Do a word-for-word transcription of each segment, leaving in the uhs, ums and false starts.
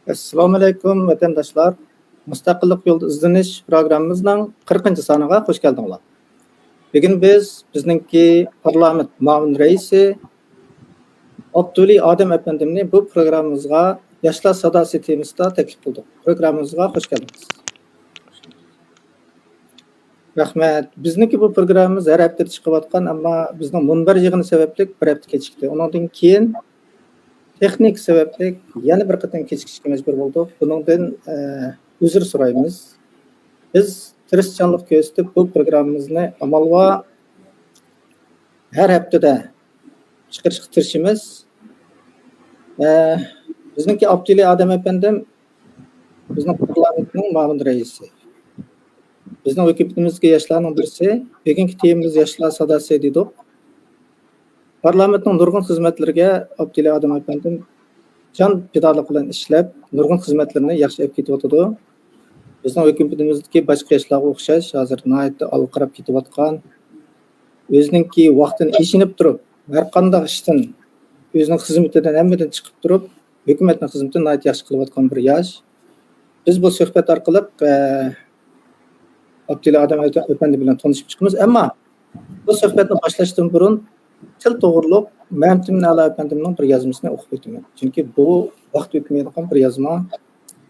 ئەسسالامۇ ئەلەيكۇم، ۋەتەنداشلار. مۇستەقىللىق يولىدا ئىزدىنىش پروگراممىمىزنىڭ قىرىقىنچى سانىغا خوش كەلدىڭلار. بۈگۈن بىز بىزنىڭكى پارلامېنت مۇئاۋىن رەئىسى ئابدۇۋەلى ئادەم ئەپەندىمنى بۇ پروگراممىمىزغا ياشلار ساداسى تېمىسىدا تەكلىپ قىلدۇق. پروگراممىمىزغا خوش كەلدىڭىز. رەھمەت. بىزنىڭكى بۇ پروگراممىمىز ھەر ھەپتىدە چىقىۋاتقان، ئەمما بىزنىڭ مۇنبەر يىغىنى سەۋەبلىك بىر ھەپتە كېچىكتى. ئۇنىڭدىن كېيىن تېخنىكا سەۋەبلىك يەنە بىر قېتىم كېچىكىشكە مەجبۇر بولدۇق. بۇنىڭدىن، ئە، ئۆزۈر سورايمىز. بىز تىرىشچانلىق كۆرسىتىپ، بۇ پروگراممىمىزنى ئامال بار ھەر ھەپتىدە چىقىرىشقا تىرىشىمىز. ئە، بىزنىڭكى ئابدۇۋەلى ئادەم ئەپەندىم بىزنىڭ پارلامېنتنىڭ مۇئاۋىن رەئىسى. بىزنىڭ ھۆكۈمىتىمىزدىكى ياشلارنىڭ بىرسى. بۈگۈنكى تېمىمىز ياشلار ساداسى دېدۇق. پارلامېنتنىڭ نۇرغۇن خىزمەتلىرىگە ئابدۇللا ئادەم ئەپەندىم جان پىدالىق بىلەن ئىشلەپ، نۇرغۇن خىزمەتلىرىنى ياخشى ئېلىپ كېتىۋاتىدۇ. بىزنىڭ ھۆكۈمىتىمىزدىكى باشقا ياشلارغا ئوخشاش، ھازىر ناھايىتى ئالغا قاراپ كېتىۋاتقان، ئۆزىنىڭكى ۋاقتىنى ئېشىنىپ تۇرۇپ، ھەر قانداق ئىشتىن، ئۆزىنىڭ خىزمىتىدىن، ھەممىدىن چىقىپ تۇرۇپ، ھۆكۈمەتنىڭ خىزمىتىنى ناھايىتى ياخشى قىلىۋاتقان بىر ياش. بىز بۇ سۆھبەت ئارقىلىق، ئە، ئابدۇللا ئادەم ئەپەندى بىلەن تونۇشۇپ چىقىمىز. ئەمما بۇ سۆھبەتنى باشلاشتىن بۇرۇن تىل توغرۇلۇق مەمتىمىن ئەلا ئەپەندىمنىڭ بىر يازمىسىنى ئوقۇپ ئۆتىمەن. چۈنكى بۇ ۋاقىت ئۆتمەيدىغان بىر يازما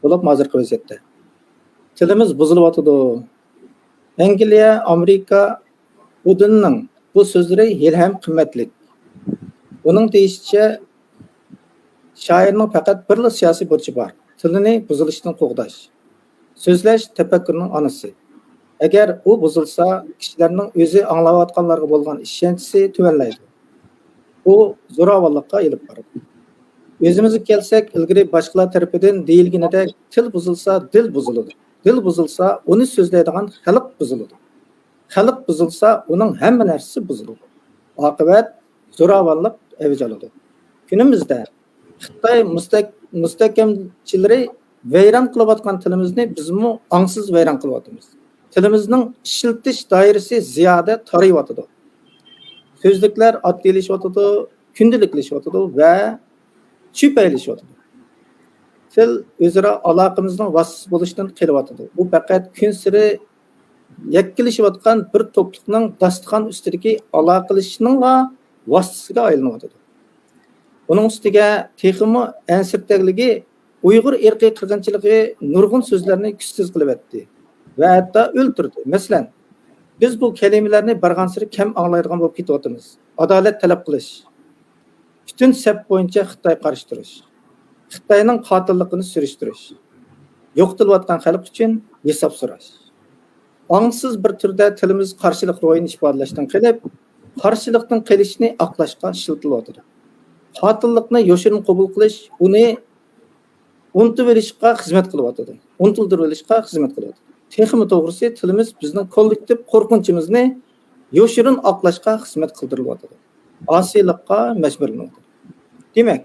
بولۇپمۇ ھازىرقى ۋەزىيەتتە. تىلىمىز بۇزۇلۇۋاتىدۇ. ئەنگلىيە، ئامېرىكا ئۇدىننىڭ بۇ سۆزلىرى ھېلىھەم قىممەتلىك. ئۇنىڭ دېيىشىچە، شائىرنىڭ پەقەت بىرلا سىياسىي بۇرچى بار، تىلىنى بۇزۇلۇشتىن قوغداش. سۆزلەش تەپەككۇرنىڭ ئانىسى. ئەگەر ئۇ بۇزۇلسا، كىشىلەرنىڭ ئۆزى ئاڭلاۋاتقانلارغا بولغان ئىشەنچىسى تۆۋەنلەيدۇ. بۇ زوراۋانلىققا ئېلىپ بارىدۇ. ئۆزىمىزگە كەلسەك، ئىلگىرى باشقىلار تەرىپىدىن دېيىلگىنىدەك، تىل بۇزۇلسا، دىل بۇزۇلىدۇ. دىل بۇزۇلسا، ئۇنى سۆزلەيدىغان خەلق بۇزۇلىدۇ. خەلق بۇزۇلسا، ئۇنىڭ ھەممە نەرسىسى بۇزۇلىدۇ. ئاقىۋەت زوراۋانلىق ئەۋج ئالىدۇ. كۈنىمىزدە خىتاي مۇستەك-، مۇستەھكەمچىلىرى ۋەيران قىلىۋاتقان تىلىمىزنى بىزمۇ ئاڭسىز ۋەيران قىلىۋاتىمىز. تىلىمىزنىڭ ئىشلىتىش دائىرىسى زىيادە تارىيىۋاتىدۇ. سۆزلۈكلەر ئاددىيلىشىۋاتىدۇ، كۈندىلىكلىشىۋاتىدۇ ۋە چۈپەيلىشىۋاتىدۇ. تىل ئۆزئارا ئالاقىمىزنىڭ ۋاسىتىسى بولۇشتىن قېلىۋاتىدۇ. ئۇ پەقەت كۈنسېرى يەككىلىشىۋاتقان بىر توپلۇقنىڭ داستىخان ئۈستىدىكى ئالاقىلىشىشنىڭلا ۋاسىتىسىگە ئايلىنىۋاتىدۇ. ئۇنىڭ ئۈستىگە تېخىمۇ ئەنسىرىتەرلىكى، ئۇيغۇر ئىرقىي قىرغىنچىلىقى نۇرغۇن سۆزلەرنى كۈچسىز قىلىۋەتتى ۋە ھەتتا ئۆلتۈردى. مەسىلەن، بىز بۇ كەلىمىلەرنى بارغانسېرى كەم ئاڭلايدىغان بولۇپ كېتىۋاتىمىز. ئادالەت تەلەپ قىلىش، پۈتۈن سەپ بويىچە خىتايغا قارشى تۇرۇش، خىتاينىڭ قاتىللىقىنى سۈرۈشتۈرۈش، يوقىتىلىۋاتقان خەلق ئۈچۈن ھېساب سوراش. ئاڭسىز بىر تۈردە تىلىمىز قارشىلىق روھىنى ئىپادىلەشتىن قېلىپ، قارشىلىقتىن قېلىشنى ئاقلاشقا ئىشلىتىلىۋاتىدۇ. قاتىللىقنى يوشۇرۇن قوبۇل قىلىش ئۇنى ئۇنتۇۋېلىشقا خىزمەت قىلىۋاتىدۇ. ئۇنتۇلدۇرۇۋېلىشقا خىزمەت قىلىۋاتىدۇ. تېخىمۇ توغرىسى، تىلىمىز بىزنىڭ كوللېكتىپ قورقۇنچىمىزنى يوشۇرۇن ئاقلاشقا خىزمەت قىلدۇرۇلۇۋاتىدۇ. ئاسىيلىققا مەجبۇرلىنىۋاتىدۇ. دېمەك،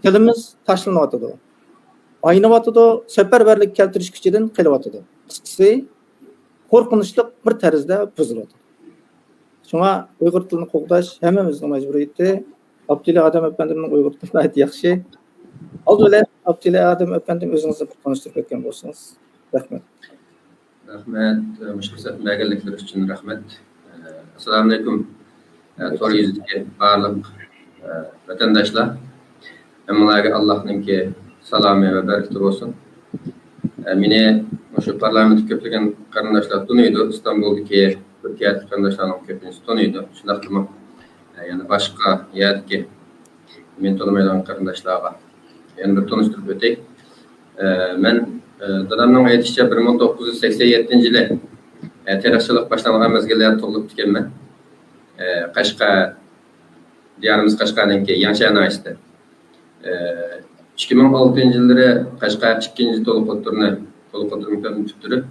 تىلىمىز تاشلىنىۋاتىدۇ. ئاينىۋاتىدۇ، سەپەرۋەرلىك كەلتۈرۈش كۈچىدىن قېلىۋاتىدۇ. قىسقىسى، قورقۇنچلۇق بىر تەرزدە بۇزۇلىۋاتىدۇ. شۇڭا ئۇيغۇر تىلىنى قوغداش ھەممىمىزنىڭ مەجبۇرىيىتى. ئابدۇللا ئادەم ئەپەندىمنىڭ ئۇيغۇر تىلى ناھايىتى ياخشى. ئالدى بىلەن ئابدۇللا ئادەم ئەپەندىم ئۆزىڭىزنى بىر تونۇشتۇرۇپ ئۆتكەن بولسىڭىز. رەھمەت. رەھمەت، ئە، مۇشۇ پۇرسەتنى بەرگەنلىكلىرى ئۈچۈن رەھمەت. ئە، ئەسسالامۇئەلەيكۇم. ئە، تور يۈزىدىكى بارلىق، ئە، ۋەتەنداشلار. ھەممىڭلارغا ئاللاھنىڭكى سالامى ۋە بەرىكىتى بولسۇن. ئە، مېنى مۇشۇ پارلامېنتتا كۆپلىگەن قېرىنداشلار تونۇيدۇ. ئىستانبۇلدىكى تۈركىيەدىكى قېرىنداشلارنىڭ كۆپىنچىسى تونۇيدۇ. شۇنداقتىمۇ، ئە، يەنە باشقا يەردىكى مېنى تونۇمايدىغان قېرىنداشلارغا يەنە بىر تونۇشتۇرۇپ ئۆتەي. ئە، مەن، ئە، دادامنىڭ ئېيتىشىچە، بىر مىڭ توققۇز يۈز سەكسەن يەتتىنچى يىلى، ئە، تېرىقچىلىق باشلانغان مەزگىللەردە تۇغۇلۇپتىكەنمەن. ئە، قەشقەر، دىيارىمىز قەشقەرنىڭكى يەڭشە ناھىيەسىدە. ئە، ئىككى مىڭ ئالتىنچى يىللىرى قەشقەر ئىككىنچى تولۇق ئوتتۇرىنى، تولۇق ئوتتۇرا مەكتەپنى پۈتتۈرۈپ،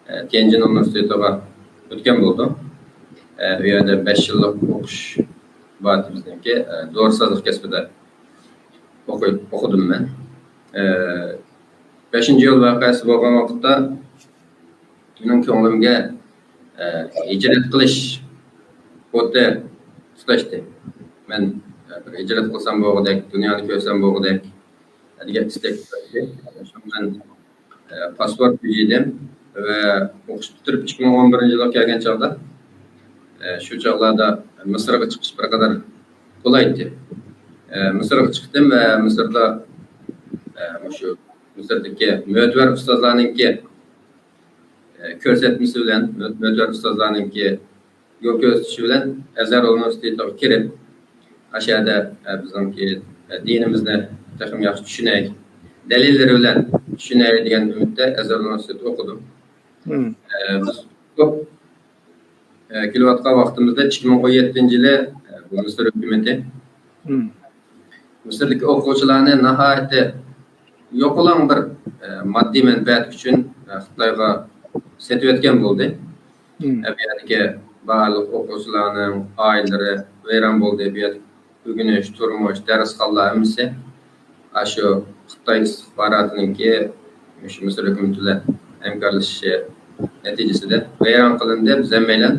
ئە، تيەنجىن ئۇنىۋېرسىتېتىغا ئۆتكەن بولدۇم. ئە، ئۇ يەردە بەش يىللىق ئوقۇش بار ئىدى بىزنىڭكى، ئە، دورىسازلىق كەسپىدە ئوقۇي-، ئوقۇدۇم مەن. ئە، بەشىنچى ئىيۇل ۋەقەسى بولغان ۋاقىتتا مېنىڭ كۆڭلۈمگە، ئە، ھىجرەت قىلىش ئوتى تۇتاشتى. مەن، ئە، بىر ھىجرەت قىلسام بولغۇدەك، دۇنيانى كۆرسەم بولغۇدەك. دېگەن ئىستەك بەردى. شۇڭا مەن، ئە، پاسپورت بېجىدىم ۋە ئوقۇش پۈتتۈرۈپ ئىككى مىڭ ئون بىرىنچى يىلغا كەلگەن چاغدا، ئە، شۇ چاغلاردا مىسىرغا چىقىش بىر قەدەر قولايتتى. ئە، مىسىرغا چىقتىم ۋە مىسىردا، ئە، مۇشۇ مىسىردىكى مۆتىۋەر ئۇستازلارنىڭكى، ئە، كۆرسەتمىسى بىلەن، مۆ-، مۆتىۋەر ئۇستازلارنىڭكى يول كۆرسىتىشى بىلەن ئەزھەر ئۇنىۋېرسىتېتىغا كىرىپ، ئاشۇ يەردە، ئە، بىزنىڭكى، ئە، دىنىمىزنى تېخىمۇ ياخشى چۈشىنەي، دەلىللىرى بىلەن چۈشىنەي دېگەن ئۈمىدتە ئەزھەر ئۇنىۋېرسىتېتىدا ئوقۇدۇم. مم. ئە، بىز كۆپ، ئە، كېلىۋاتقان ۋاقتىمىزدا ئىككى مىڭ ئون يەتتىنچى يىلى، ئە، بۇ مىسىر ھۆكۈمىتى مم. مىسىردىكى ئوقۇغۇچىلارنى ناھايىتى يوقىلاڭ بىر، ئە، ماددىي مەنپەئەت ئۈچۈن، ئە، خىتايغا سېتىۋەتكەن بولدى. مم. ئە، بۇ يەردىكى بارلىق ئوقۇغۇچىلارنىڭ ئائىلىلىرى ۋەيران بولدى. بۇ يەردە ئۆگىنىش، تۇرمۇش، دەرسخانىلار ھەممىسى ئاشۇ خىتاي ئىستىخباراتىنىڭكى مۇشۇ مىسىر ھۆكۈمىتى بىلەن ھەمكارلىشىشى نەتىجىسىدە ۋەيران قىلىندى. بىز ھەممەيلەن،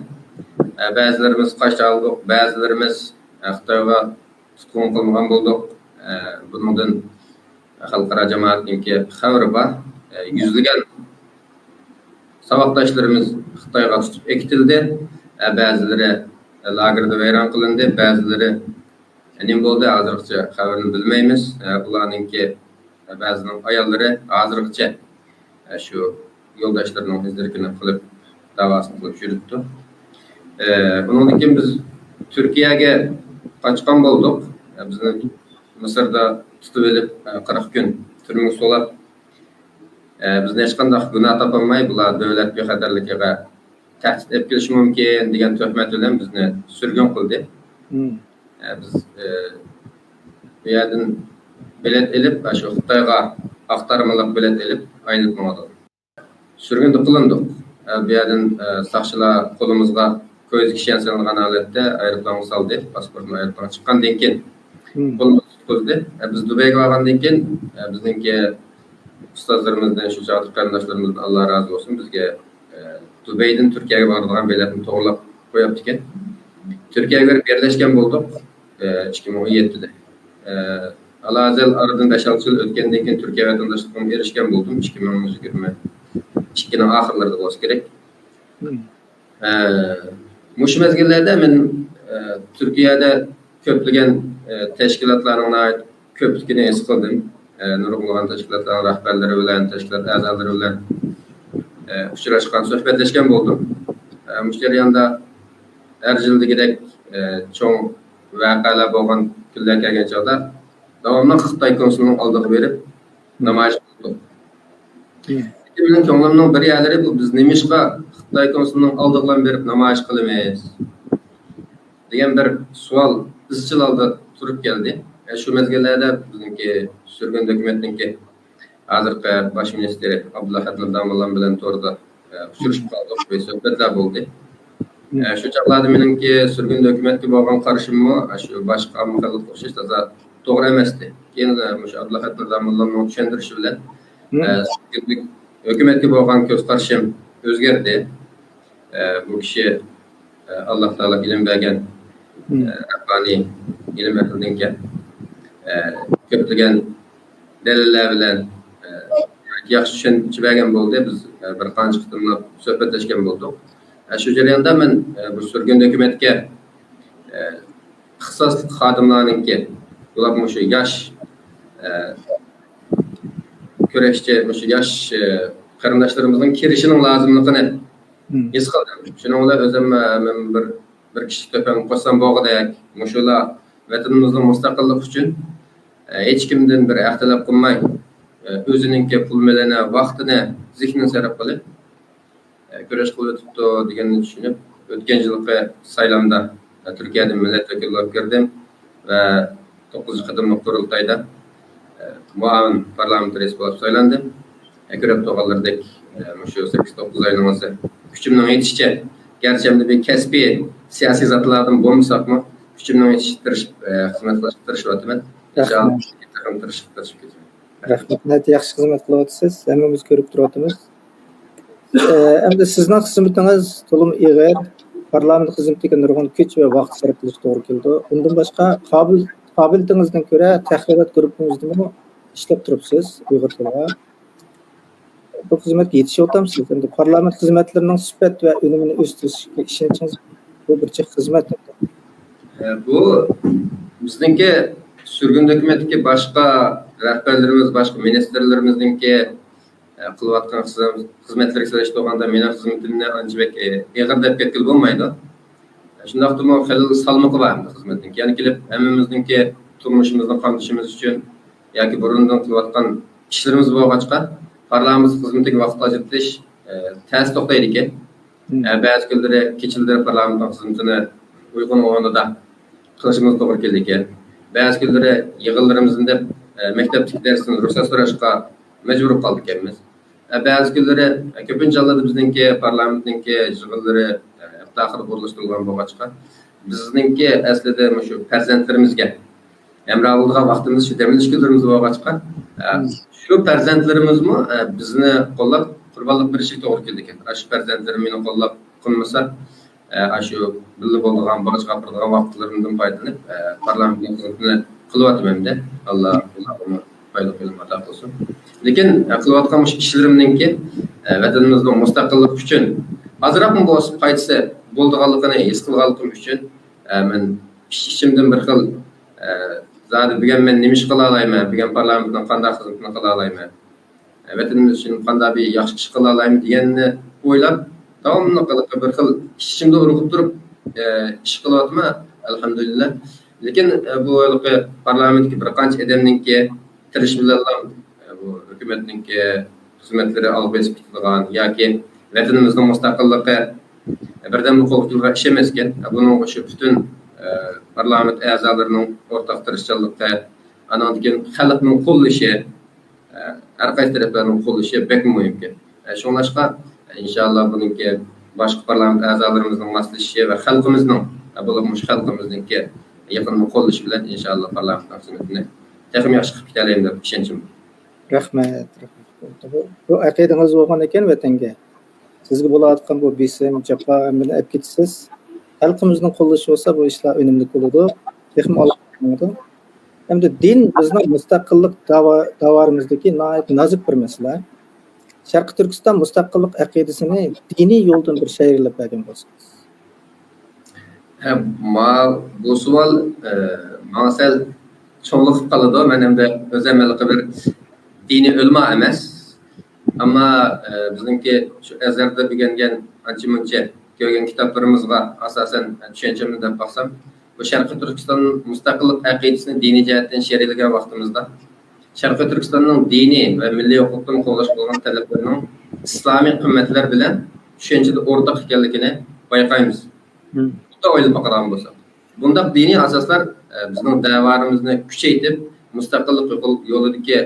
ئە، بەزىلىرىمىز قاچالاندۇق، بەزىلىرىمىز، ئە، خىتايغا تۇتقۇن قىلىنغان بولدۇق. ئە، بۇنىڭدىن خەلقئارا جامائەتنىڭكى خەۋىرى بار. ئە، يۈزلىگەن ساۋاقداشلىرىمىز خىتايغا تۇتۇپ ئەكېتىلدى. ئە، بەزىلىرى لاگېردا ۋەيران قىلىندى، بەزىلىرى نېمە بولدى، ھازىرغىچە خەۋىرىنى بىلمەيمىز. ئە، ئۇلارنىڭكى، ئە، بەزىنىڭ ئاياللىرى ھازىرغىچە، ئە، شۇ يولداشلىرىنىڭ ئىز-دېرىكىنى قىلىپ، داۋاسىنى قىلىپ يۈرۈپتۇ. ئە، ئۇنىڭدىن كېيىن بىز تۈركىيەگە قاچقان بولدۇق. ئە، بىزنى مىسىردا تۇتۇۋېلىپ، ئە، قىرىق كۈن تۈرمىگە سولاپ، ئە، بىزنى ھېچقانداق گۇناھ تاپالماي، بۇلار دۆلەت بىخەتەرلىكىگە تەھدىت ئېلىپ كېلىشى مۇمكىن دېگەن تۆھمەت بىلەن بىزنى سۈرگۈن قىلدى. مم. ئە، بىز، ئە، بۇ يەردىن بېلەت ئېلىپ، ئاشۇ خىتايغا ئاق تارمىلىق بېلەت ئېلىپ ئايلىنىپ ماڭىدۇ. سۈرگۈندە قىلىندۇق. ئە، بۇ يەردىن، ئە، ساقچىلار قولىمىزغا كويزا كىشەن سېلىنغان ھالەتتە ئايروپىلانغا سالدى. پاسپورتنى ئايروپىلانغا چىققاندىن كېيىن قولىمىزغا تۇتقۇزدى. ئە، بىز دۇبەيگە بارغاندىن كېيىن، ئە، بىزنىڭكى ئۇستازلىرىمىزدىن، شۇ چاغدىكى قېرىنداشلىرىمىزدىن ئاللا رازى بولسۇن، بىزگە، ئە، دۇبەيدىن تۈركىيەگە بارىدىغان بېلەتنى توغرىلاپ قويۇپتىكەن. تۈركىيەگە بېرىپ يەرلەشكەن بولدۇق، ئە، ئىككى مىڭ ئون يەتتىدە. ئە، ئالاھازەل ئارىدىن بەش ئالتە يىل ئۆتكەندىن كېيىن تۈركىيە ۋەتەنداشلىقىغا ئېرىشكەن بولدۇم. ئىككى مىڭ يىگىرمە ئىككىنىڭ ئاخىرلىرىدا بولسا كېرەك. مم. ئە، مۇشۇ مەزگىللەردە مەن، ئە، تۈركىيەدە كۆپلىگەن، ئە، تەشكىلاتلارنىڭ ناھايىتى كۆپلۈكىنى ھېس قىلدىم. ئە، نۇرغۇنلىغان تەشكىلاتلارنىڭ رەھبەرلىرى بىلەن، تەشكىلات ئەزالىرى بىلەن، ئە، ئۇچراشقان، سۆھبەتلەشكەن بولدۇم. ئە، مۇشۇ جەرياندا ھەر يىلدىكىدەك، ئە، چوڭ ۋەقەلەر بولغان كۈنلەر كەلگەن چاغدا داۋاملىق خىتاي كونسۇلىنىڭ ئالدىغا بېرىپ نامايىش قىلدۇق. مم. لېكىن مېنىڭ كۆڭلۈمنىڭ بىر يەرلىرى بۇ، بىز نېمىشقا خىتاي كونسۇلىنىڭ ئالدىغىلا بېرىپ نامايىش قىلىمىز دېگەن بىر سوئال ئىزچىل ھالدا تۇرۇپ كەلدى. ئە، شۇ مەزگىللەردە بىزنىڭكى سۈرگۈن ھۆكۈمەتنىڭكى ھازىرقى باش مىنىستىرى ئابدۇللا ئەھەت نىزامۇللا بىلەن توردا، ئە، ئۇچرىشىپ قالدۇق، بىر سۆھبەتلەر بولدى. مم. ئە، شۇ چاغلاردا مېنىڭكى سۈرگۈندە ھۆكۈمەتكە بولغان قارىشىممۇ، ئە، شۇ باشقا ئامما خەلققە ئوخشاش تازا توغرا ئەمەستى. كېيىن، ئە، مۇشۇ ئابدۇللا ئەھەت نىزامۇللانىڭ چۈشەندۈرۈشى بىلەن، مم. ئە، سۈرگۈندە ھۆكۈمەتكە بولغان كۆز قارىشىم ئۆزگەردى. ئە، بۇ كىشى، ئە، ئاللا تائالا ئىلىم بەرگەن، مم. ئە، رەببانىي ئىلىم ئەھلىدىنكەن. ئە، كۆپلىگەن دەلىللەر بىلەن، ئە، ياخشى چۈشەنچە بەرگەن بولدى. بىز، ئە، بىر قانچە قېتىملاپ سۆھبەتلەشكەن بولدۇق. ئە، شۇ جەرياندا مەن، ئە، بۇ سۈرگۈن ھۆكۈمەتكە، ئە، ئىختىساسلىق خادىملارنىڭكى، بولۇپمۇ شۇ ياش، ئە، كۈرەشچى، مۇشۇ ياش، ئە، قېرىنداشلىرىمىزنىڭ كىرىشىنىڭ لازىملىقىنى مم. ھېس قىلدىم. شۇنىڭ بىلەن ئۆزۈم، ئە، مەن بىر، بىر كىشىلىك تۆھپەمنى قوشسام بولغۇدەك، مۇشۇلار ۋەتىنىمىزنىڭ مۇستەقىللىقى ئۈچۈن، ئە، ھېچكىمدىن بىر ھەق تەلەپ قىلماي، ئە، ئۆزىنىڭكى پۇل مېلىنى، ۋاقتىنى، زېھنىنى سەرپ قىلىپ، ئە، كۈرەش قىلىۋېتىپتۇ دېگەننى چۈشىنىپ، ئۆتكەن يىلقى سايلامدا، ئە، تۈركىيەدىن مىللەت ۋەكىلى بولۇپ كىردىم ۋە توققۇزىنچى قېتىملىق قۇرۇلتايدا، ئە، مۇئاۋىن پارلامېنت رەئىسى بولۇپ سايلاندىم. ئە، كۆرۈپ تۇرغانلىرىدەك، ئە، مۇشۇ سەككىز، توققۇز ئاينىڭ ئىچىدە كۈچۈمنىڭ يېتىشىچە، گەرچە ئەمدى بىر كەسپىي سىياسىي زاتلاردىن بولمىساقمۇ، كۈچۈمنىڭ يېتىشىچە تىرىشىپ، ئە، خىزمەت قىلىشقا تىرىشىۋاتىمەن. رەھمەت. ئىنشائاللا، تېخىمۇ تىرىشىپ، تىرىشىپ كېتىمەن. رەھمەت. ناھايىتى ياخشى خىزمەت قىلىۋاتىسىز. ھەممىمىز كۆرۈپ تۇرۇۋاتىمىز. ئە، ئەمدى سىزنىڭ خىزمىتىڭىز تولىمۇ ئېغىر. پارلامېنت خىزمىتىگە نۇرغۇن كۈچ ۋە ۋاقىت سەرپ قىلىش توغرا كېلىدۇ. ئۇندىن باشقا، قابىل-، قابىلىيىتىڭىزدىن كۆرە تەھرىرات گۇرۇپپىڭىزدىمۇ ئىشلەپ تۇرۇپسىز ئۇيغۇر تىلىغا. بۇ خىزمەتكە يېتىشىۋاتامسىز؟ ئەمدى پارلامېنت خىزمەتلىرىنىڭ سۈپەت ۋە ئۈنۈمىنى ئۆستۈرۈشكە ئىشەنچىڭىز، بۇ بىر جىق خىزمەت. ئە، بۇ بىزنىڭكى سۈرگۈن ھۆكۈمەتتىكى باشقا رەھبەرلىرىمىز، باشقا مىنىستىرلىرىمىزنىڭكى، ئە، قىلىۋاتقان خىزم-، خىزمەتلىرىگە سېلىشتۇرغاندا مېنىڭ خىزمىتىمنى ئانچە بەك، ئە، ئېغىر دەپ كەتكىلى بولمايدۇ. شۇنداقتىمۇ خېلى سالمىقى بار ئەمدى خىزمەتنىڭكى. يەنە كېلىپ ھەممىمىزنىڭكى تۇرمۇشىمىزنى قامدىشىمىز ئۈچۈن ياكى بۇرۇندىن قىلىۋاتقان ئىشلىرىمىز بولغاچقا، پارلامېنت خىزمىتىگە ۋاقىت ئاجرىتىش، ئە، تەس توختايدىكەن. مم. ئە، بەزى كۈنلىرى، كېچىلىرى پارلامېنتنىڭ خىزمىتىنى ئۇيقۇنىڭ ئورنىدا قىلىشىمىز توغرا كېلىدىكەن. بەزى كۈنلىرى يىغىنلىرىمىزنى دەپ، ئە، مەكتەپتىكى دەرستىن رۇخسەت سوراشقا مەجبۇر قالىدىكەنمىز. ئە، بەزى كۈنلىرى، ئە، كۆپىنچە ھاللاردا بىزنىڭكى پارلامېنتنىڭكى يىغىنلىرى، ئە، ھەپتە ئاخىرىدا ئورۇنلاشتۇرۇلغان بولغاچقا، بىزنىڭكى ئەسلىدە مۇشۇ پەرزەنتلىرىمىزگە ھەمراھ بولىدىغان ۋاقتىمىز شۇ دەم ئېلىش كۈنلىرىمىز بولغاچقا، ئە، مم. شۇ پەرزەنتلىرىمىزمۇ، ئە، بىزنى قوللاپ قۇربانلىق بېرىشىگە توغرا كېلىدىكەن. ئاشۇ پەرزەنتلىرىم مېنى قوللاپ قىلمىسا، ئە، ئاشۇ بىللە بولىدىغان، باغچىغا ئاپىرىدىغان ۋاقىتلىرىمدىن پايدىلىنىپ، ئە، پارلامېنتنىڭ خىزمىتىنى قىلىۋاتىمەن-دە. ئاللا ئۇلارغىمۇ پايدىلىق بىلىم ئاتا قىلسۇن. لېكىن، ئە، قىلىۋاتقان مۇشۇ ئىشلىرىمنىڭكى، ئە، ۋەتىنىمىزنىڭ مۇستەقىللىقى ئۈچۈن ئازراقمۇ بولسا پايدىسى بولىدىغانلىقىنى ھېس قىلغانلىقىم ئۈچۈن، ئە، مەن ئىچ-ئىچىمدىن بىر خىل، ئە، زادى بۈگۈن مەن نېمە ئىش قىلالايمەن، بۈگۈن پارلامېنتنىڭ قانداق خىزمىتىنى قىلالايمەن، ۋەتىنىمىز ئۈچۈن قانداق بىر ياخشى ئىش قىلالايمەن دېگەننى ئويلاپ، داۋاملىق ھېلىقى بىر خىل ئىچ-ئىچىمدە ئۇرغۇپ تۇرۇپ، ئە، ئىش قىلىۋاتىمەن، ئەلھەمدۇلىللا. لېكىن، ئە، بۇ ھېلىقى پارلامېنتتىكى بىر قانچە ئادەمنىڭكى تىرىشىش بىلەنلا، ئە، بۇ ھۆكۈمەتنىڭكى خىزمەتلىرى ئالغا بېسىپ كېتىدىغان ياكى ۋەتىنىمىزنىڭ مۇستەقىللىقى بىردەملا قولغا كېلىدىغان ئىش ئەمەسكەن. بۇنىڭغا شۇ پۈتۈن، ئە، پارلامېنت ئەزالىرىنىڭ ئورتاق تىرىشچانلىقى، ئانىڭدىن كېيىن خەلقنىڭ قوللىشى، ئە، ھەر قايسى تەرەپلەرنىڭ قوللىشى بەكمۇ مۇھىمكەن. ئە، شۇڭلاشقا، ئىنشاللا بۇنىڭكى باشقا پارلامېنت ئەزالىرىمىزنىڭ ماسلىشىشى ۋە خەلقىمىزنىڭ، ئە، بولۇپمۇ مۇشۇ خەلقىمىزنىڭكى يېقىندا قوللىشى بىلەن ئىنشاللا پارلامېنتنىڭ خىزمىتىنى تېخىمۇ ياخشى قىلىپ كېتەلەيمەن دەپ ئىشەنچىم بار. رەھمەت، رەھمەت. بۇ، بۇ ئەقىدىڭىز بولغان ئىكەن ۋەتەنگە. سىزگە بولۇۋاتقان بۇ بېسىم، جاپا ھەممىنى ئەپ كېتىسىز. خەلقىمىزنىڭ قوللىشى بولسا بۇ ئىشلار ئۈنۈملۈك بولىدۇ. تېخىمۇ ئالغا ماڭىدۇ. ئەمدى دىن بىزنىڭ مۇستەقىللىق داۋا-، داۋارىمىزدىكى ناھايىتى نازۇك بىر مەسىلە. شەرقىي تۈركىستان مۇستەقىللىق ئەقىدىسىنى دىنىي يولدىن بىر شەرھلەپ بەرگەن بولسىڭىز. ھە، ما-، بۇ سوئال، ئە، ماڭا سەل چوڭلىقىپ قالىدۇ. مەن ئەمدى ئۆزۈم ھېلىقى بىر دىنىي ئۆلىما ئەمەس. ئەمما، ئە، بىزنىڭكى شۇ ئەزھەردە ئۆگەنگەن ئانچە-مۇنچە كۆرگەن كىتابلىرىمىزغا ئاساسەن چۈشەنچەمنى دەپ باقسام، بۇ شەرقىي تۈركىستان مۇستەقىللىق ئەقىدىسىنى دىنىي جەھەتتىن شەرھلىگەن ۋاقتىمىزدا، شەرقىي تۈركىستاننىڭ دىنىي ۋە مىللىي ھوقۇقتىن قوغداش بولغان تەلەپلىرىنىڭ ئىسلامىي قىممەتلەر بىلەن چۈشەنچىدە ئورتاق ئىكەنلىكىنى بايقايمىز. مم. بۇنداق ئويلاپ باقىدىغان بولساق، بۇنداق دىنىي ئاساسلار، ئە، بىزنىڭ دەۋرىمىزنى كۈچەيتىپ، مۇستەقىللىق يول-، يولىدىكى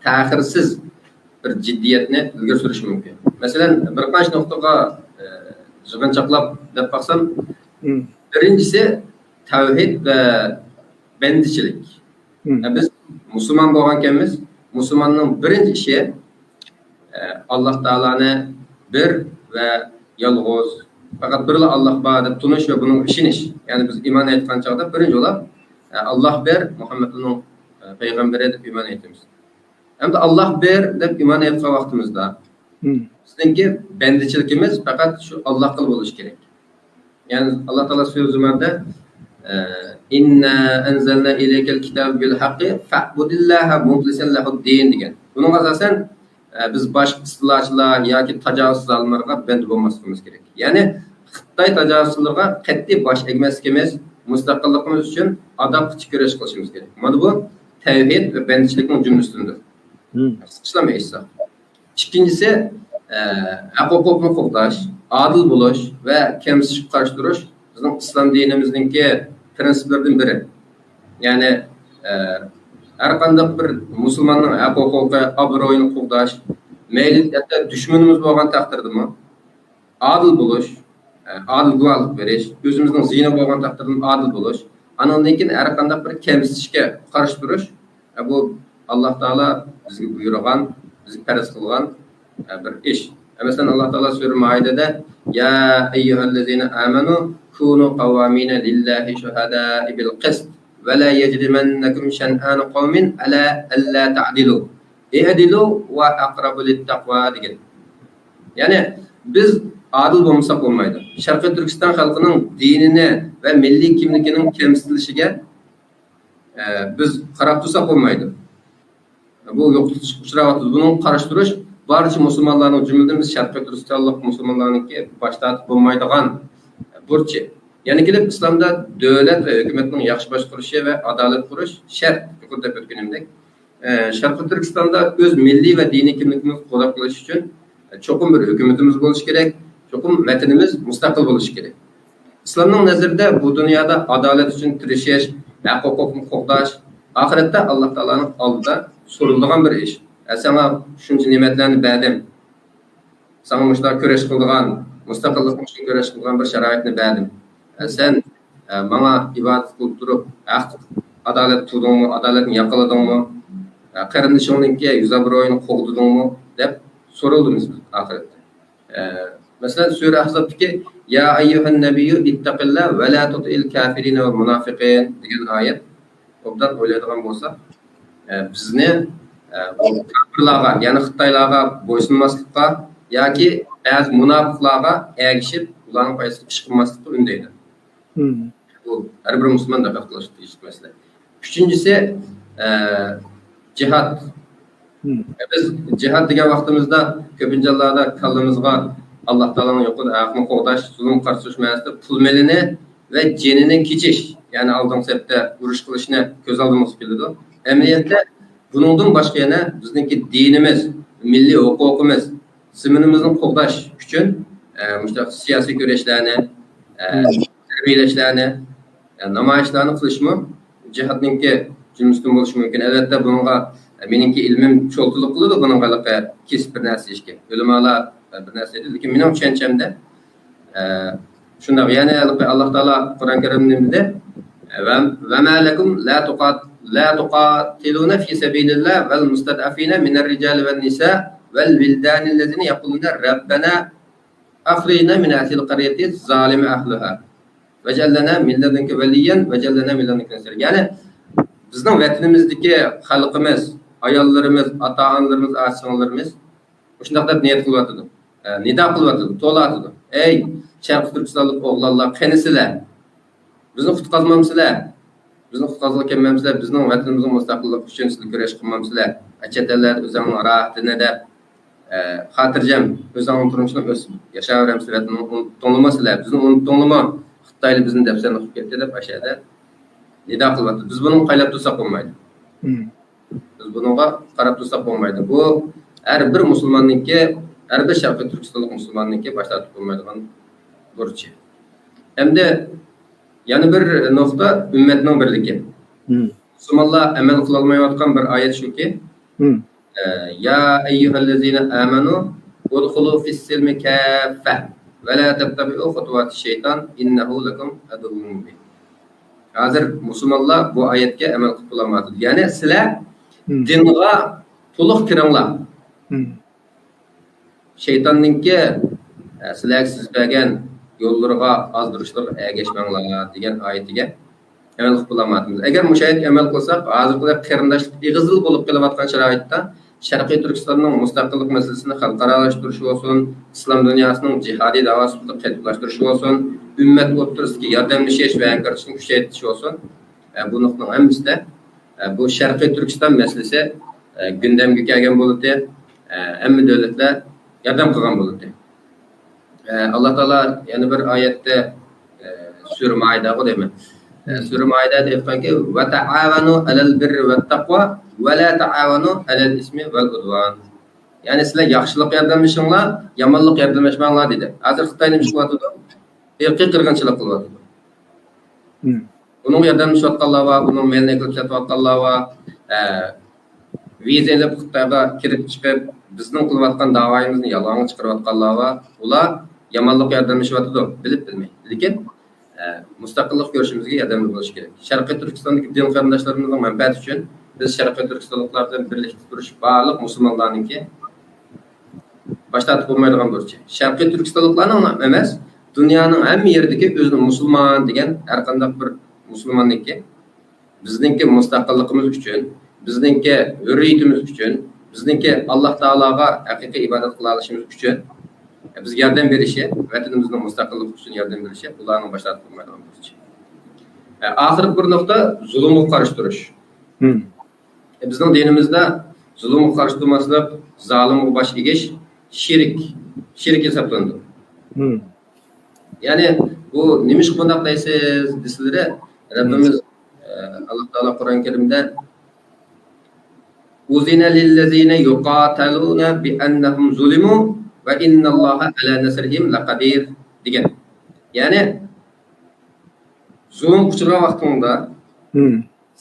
تەخىرسىز بىر جىددىيەتنى ئىلگىرى سۈرۈشى مۇمكىن. مەسىلەن، بىر قانچە نۇقتىغا، ئە، يىغىنچاقلاپ دەپ باقسام، مم. بىرىنچىسى تەۋھىد ۋە بەندىچىلىك. مم. ئە، بىز مۇسۇلمان بولغانكەنمىز، مۇسۇلماننىڭ بىرىنچى ئىشى، ئە، ئاللاھ تائالانى بىر ۋە يالغۇز، پەقەت بىرلا ئاللاھ بار دەپ تونۇش ۋە بۇنىڭغا ئىشىنىش. يەنى بىز ئىمان ئېيتقان چاغدا بىرىنچى بولۇپ، ئە، ئاللاھ بىر، مۇھەممەد ئۇنىڭ، ئە، پەيغەمبىرى دەپ ئىمان ئېيتىمىز. ئەمدى ئاللاھ بىر دەپ ئىمان ئېيتقان ۋاقتىمىزدا، مم. بىزنىڭكى بەندىچىلىكىمىز پەقەت شۇ ئاللاھقىلا بولۇشى كېرەك. يەنى ئاللاھ تائالا سۈرە زۇمەردە، ئە، «ئىننا ئەنزەلنا ئىلەيكەل كىتابە بىل ھەققى فەئبۇدىللاھە مۇخلىسەن لەھۇددىن» دېگەن. بۇنىڭغا ئاساسەن، ئە، بىز باشقا ئىستىلاچىلار ياكى تاجاۋۇزچىلارغا بەندە بولماسلىقىمىز كېرەك. يەنى خىتاي تاجاۋۇزچىلىرىغا قەتئىي باش ئەگمەسلىكىمىز، مۇستەقىللىقىمىز ئۈچۈن ئاداققىچە كۈرەش قىلىشىمىز كېرەك. مانا بۇ تەۋھىد ۋە بەندىچىلىكنىڭ جۈملىسىدىندۇر. مم. قىسقىچىلام ئېيتساق. ئىككىنچىسى، ئە، ھەق ھوقۇقنى قوغداش، ئادىل بولۇش ۋە كەمسىتىشكە قارشى تۇرۇش بىزنىڭ ئىسلام دىنىمىزنىڭكى پىرىنسىپلىرىدىن بىرى. يەنى، ئە، ھەر قانداق بىر مۇسۇلماننىڭ ھەق ھوقۇقى، ئابرۇيىنى قوغداش، مەيلى ھەتتا دۈشمىنىمىز بولغان تەقدىردىمۇ، ئادىل بولۇش، ئە، ئادىل گۇۋاھلىق بېرىش، ئۆزىمىزنىڭ زىيىنى بولغان تەقدىردىمۇ ئادىل بولۇش، ئانىڭدىن كېيىن ھەر قانداق بىر كەمسىتىشكە قارشى تۇرۇش، ئە، بۇ ئاللاھ تائالا بىزگە بۇيرۇغان، بىزگە پەرز قىلغان، ئە، بىر ئىش. ئە، مەسىلەن، ئاللاھ تائالا سۈرە مائىدەدە، «يا ئەييۇھەللەزىنە ئامەنۇ كۇنۇ قەۋۋامىنە لىللاھى شۇھەدائە بىل قىست» ولا يجرمنكم شنآن قوم على ألا تعدلوا اعدلوا هو أقرب للتقوى دېگەن. يەنى بىز ئادىل بولمىساق بولمايدۇ. شەرقىي تۈركىستان خەلقىنىڭ دىنىنى ۋە مىللىي كىملىكىنىڭ كەمسىتىلىشىگە، ئە، بىز قاراپ تۇرساق بولمايدۇ. بۇ يوقىتىلىشقا ئۇچراۋاتىدۇ. بۇنىڭغا قارشى تۇرۇش بارچە مۇسۇلمانلارنىڭ، جۈملىدىن بىز شەرقىي تۈركىستانلىق مۇسۇلمانلارنىڭكى باش تارتىپ بولمايدىغان بۇرچى. يەنە كېلىپ ئىسلامدا دۆلەت ۋە ھۆكۈمەتنىڭ ياخشى باشقۇرۇشى ۋە ئادالەت قۇرۇش شەرت. يۇقىرىدا دەپ ئۆتكىنىمدەك، ئە، شەرقىي تۈركىستاندا ئۆز مىللىي ۋە دىنىي كىملىكىمىزنى قوغداپ قېلىش ئۈچۈن، ئە، چوقۇم بىر ھۆكۈمىتىمىز بولۇشى كېرەك، چوقۇم ۋەتىنىمىز مۇستەقىل بولۇشى كېرەك. ئىسلامنىڭ نەزىرىدە بۇ دۇنيادا ئادالەت ئۈچۈن تىرىشىش، ھەق ھوقۇقنى قوغداش، ئاخىرەتتە ئاللا تائالانىڭ ئالدىدا سورىلىدىغان بىر ئىش. ئە، ساڭا شۇنچە نېمەتلەرنى بەردىم. ساڭا مۇشۇنداق كۈرەش قىلىدىغان، مۇستەقىللىق ئۈچۈن كۈرەش قىلىدىغان بىر شارائىتنى بەردىم. ئە، سەن، ئە، ماڭا ئىبادەت قىلىپ تۇرۇپ، ھەق، ئادالەت تۇتۇڭمۇ، ئادالەتنى ياقىلىدىڭمۇ؟ ئە، قېرىندىشىڭنىڭكى يۈز ئابرۇيىنى قوغدىدىڭمۇ؟ دەپ سورىلىمىز بىز ئاخىرەتتە. ئە، مەسىلەن، سۈرە ئەھزابتىكى يا ئەييۇھەن نەبىييۇ ئىتتەقىللا ۋە لا تۇتىئىل كافىرىنە ۋەل مۇنافىقىن دېگەن ئايەت ئوبدان ئويلايدىغان بولساق، ئە، بىزنى، ئە، بۇ كاپىرلارغا، يەنى خىتايلارغا بويسۇنماسلىققا ياكى بەزى مۇناپىقلارغا ئەگىشىپ، ئۇلارنىڭ پايدىسىغا ئىش قىلماسلىققا ئۈندەيدۇ. بۇ ھەر بىر مۇسۇلمان دىققەت قىلىشقا تېگىشلىك مەسىلە. ئۈچىنچىسى، ئە، جىھاد. بىز جىھاد دېگەن ۋاقتىمىزدا كۆپىنچە ھاللاردا كاللىمىزغا ئاللا تائالانىڭ يولىدا ھەقنى قوغداش، زۇلۇمغا قارشى تۇرۇش مەنىسىدە پۇل مېلىنى ۋە جېنىنى كېچىش، يەنى ئالدىنقى سەپتە ئۇرۇش قىلىشنى كۆز ئالدىمىزغا كېلىدۇ. ئەمەلىيەتتە بۇنىڭدىن باشقا يەنە بىزنىڭكى دىنىمىز، مىللىي ھوقۇقىمىز، زېمىنىمىزنى قوغداش ئۈچۈن، ئە، مۇشۇنداق سىياسىي كۈرەشلەرنى، ئە، تەربىيەلەشلەرنى، ئە، نامايىشلارنى قىلىشمۇ جىھادنىڭكى جۈملىسىدىن بولۇشى مۇمكىن. ئەلۋەتتە، بۇنىڭغا، ئە، مېنىڭكى ئىلمىم چولتىلىق قىلىدۇ، بۇنىڭغا ھېلىقى كېسىپ بىر نەرسە دېيىشكە. ئۆلىمالار، ئە، بىر نەرسە دەيدۇ. لېكىن مېنىڭ چۈشەنچەمدە، ئە، شۇنداق. يەنى ھېلىقى ئاللا تائالا قۇرئان كەرىمدە نېمە دېدى؟ ۋە، ۋە مە لەكۇم لا تۇقات-، لا تۇقاتىلۇنە فى سەبىلىللا ۋەل مۇستەدئەفىنە مىنەر رىجالى ۋەن نىسا ۋەل ۋىلدانىللەزىنە يەقۇلۇنە رەببەنە ئەخرىجنە مىن ھازىھىل قەريەتى زالىمە ئەھلۇھا ۋەجئەل لەنا مىن لەدۇنكە ۋەلىييەن ۋەجئەل لەنا مىن لەدۇنكە نەسىرا. يەنى بىزنىڭ ۋەتىنىمىزدىكى خەلقىمىز، ئاياللىرىمىز، ئاتا-ئانىلىرىمىز، ئاچا-سىڭىللىرىمىز مۇشۇنداق دەپ نىيەت قىلىۋاتىدۇ. ئە، نىدا قىلىۋاتىدۇ، توۋلاۋاتىدۇ. ئەي، شەرقىي تۈركىستانلىق ئوغلانلار، قېنى سىلەر؟ بىزنى قۇتقازمامسىلەر؟ بىزنى قۇتقازغىلى كەلمەمسىلەر؟ بىزنىڭ ۋەتىنىمىزنىڭ مۇستەقىللىقى ئۈچۈن سىلەر كۈرەش قىلمامسىلەر؟ ئە، چەت ئەللەردە ئۆزۈڭنىڭ راھىتىنى دەپ، ئە، خاتىرجەم ئۆزۈڭنىڭ تۇرمۇشىنى ئۆز ياشاۋېرەمسىلەر؟ ۋەتىنىڭنى ئۇنتتۇڭلىما سىلەر؟ بىزنى ئۇنتتۇڭلىما؟ خىتايلار بىزنى دەپسەندە قىلىپ كەتتى دەپ ئاشۇ يەردە نىدا قىلىۋاتىدۇ. بىز بۇنىڭغا قايلاپ تۇرساق بولمايدۇ. بىز بۇنىڭغا قاراپ تۇرساق بولمايدۇ. بۇ ھەر بىر مۇسۇلماننىڭكى، ھەر بىر شەرقىي تۈركىستانلىق مۇسۇلماننىڭكى باش تارتىپ بولمايدىغان بۇرچى. ئەمدى يەنە بىر نۇقتا ئۈممەتنىڭ بىرلىكى. مۇسۇلمانلار ئەمەل قىلالمايۋاتقان بىر ئايەت شۇكى، يا ئەييۇھەللەزىنە ئامەنۇ ئۇدخۇلۇ فىسسىلمى كاففە ۋە لا تەتتەبىئۇ خۇتۇۋاتىش شەيتان ئىننەھۇ لەكۇم ئەدۇۋۋۇم مۇبىن. ھازىر مۇسۇلمانلار بۇ ئايەتكە ئەمەل قىلىپ بولالمايۋاتىدۇ. يەنى سىلەر دىنغا تولۇق كىرىڭلار. شەيتاننىڭكى، ئە، سىلەرگە سىزىپ بەرگەن يوللىرىغا، ئازدۇرۇشلىرىغا ئەگەشمەڭلار دېگەن ئايىتىگە ئەمەل قىلىپ بولالمايۋاتىمىز. ئەگەر مۇشۇ ئايەتكە ئەمەل قىلساق، ھازىرقىدەك قېرىنداشلىق ئېغىزىل بولۇپ قېلىۋاتقان شارائىتتا شەرقىي تۈركىستاننىڭ مۇستەقىللىق مەسىلىسىنى خەلقئارالاشتۇرۇشى بولسۇن، ئىسلام دۇنياسىنىڭ جىھادىي داۋاسىنى قېلىپلاشتۇرۇشى بولسۇن، ئۈممەت ئوتتۇرىسىدىكى ياردەملىشىش ۋە ھەمكارلىشىشنى كۈچەيتىشى بولسۇن، ئە، بۇ نۇقتىنىڭ ھەممىسىدە، ئە، بۇ شەرقىي تۈركىستان مەسىلىسى، ئە، گۈندەمگە كەلگەن بولاتتى. ئە، ھەممە دۆلەتلەر ياردەم قىلغان بولاتتى. ئە، ئاللا تائالا يەنە بىر ئايەتتە، ئە، سۈرە مائىدەغۇ دەيمەن. ئە، سۈرە مائىدەدە ئېيتقانكى، ۋە تائاۋەنۇ ئەلەل بىررى ۋەت تەقۋا ۋە لا تائاۋەنۇ ئەلەل ئىسمى ۋەل ئۇدۋان. يەنى سىلەر ياخشىلىققا ياردەملىشىڭلار، يامانلىققا ياردەملەشمەڭلار دېدى. ھازىر خىتاي نېمە ئىش قىلىۋاتىدۇ؟ ئىرقىي قىرغىنچىلىق قىلىۋاتىدۇ. ئۇنىڭغا ياردەملىشىۋاتقانلار بار، ئۇنىڭ مېلىنى ئېلىپ سېتىۋاتقانلار بار، ئە، ۋىزا ئېلىپ خىتايغا كىرىپ چىقىپ، بىزنىڭ قىلىۋاتقان داۋايىمىزنى يالغانغا چىقىرىۋاتقانلار بار. ئۇلار يامانلىققا ياردەملىشىۋاتىدۇ، بىلىپ بىلمەي. لېكىن، ئە، مۇستەقىللىق كۈرىشىمىزگە ياردەملىك بولۇشى كېرەك. شەرقىي تۈركىستاندىكى دىن قېرىنداشلىرىمىزنىڭ مەنپەئەتى ئۈچۈن بىز شەرقىي تۈركىستانلىقلار بىلەن بىرلىكتە تۇرۇش بارلىق مۇسۇلمانلارنىڭكى باش تارتىپ بولمايدىغان بۇرچى. شەرقىي تۈركىستانلىقلارنىڭ ئەمەس، دۇنيانىڭ ھەممە يېرىدىكى ئۆزىنى مۇسۇلمان دېگەن ھەر قانداق بىر مۇسۇلماننىڭكى بىزنىڭكى مۇستەقىللىقىمىز ئۈچۈن، بىزنىڭكى ھۆرىيىتىمىز ئۈچۈن، بىزنىڭكى ئاللاھ تائالاغا ھەقىقىي ئىبادەت قىلالىشىمىز ئۈچۈن بىزگە ياردەم بېرىشى، ۋەتىنىمىزنىڭ مۇستەقىللىقى ئۈچۈن ياردەم بېرىشى ئۇلارنىڭ باش تارتىپ بولمايدىغان بۇرچى. ئاخىرقى بىر نۇقتا، زۇلۇمغا قارشى تۇرۇش. بىزنىڭ دىنىمىزدا زۇلۇمغا قارشى تۇرماسلىق، زالىمغا باش ئېگىش شېرىك، شېرىك ھېسابلىنىدۇ. يەنى بۇ نېمىشقا بۇنداق دەيسىز دېسىلىرى، رەببىمىز، ئە، ئاللاھ تائالا قۇرئان كەرىمدە، «ئۇزىنە لىللەزىنە يۇقاتەلۇنە بىئەننەھۇم زۇلىمۇ ۋە ئىننەللاھە ئەلە نەسرىھىم لەقەدىر» دېگەن. يەنى زۇلۇمغا ئۇچرىغان ۋاقتىڭدا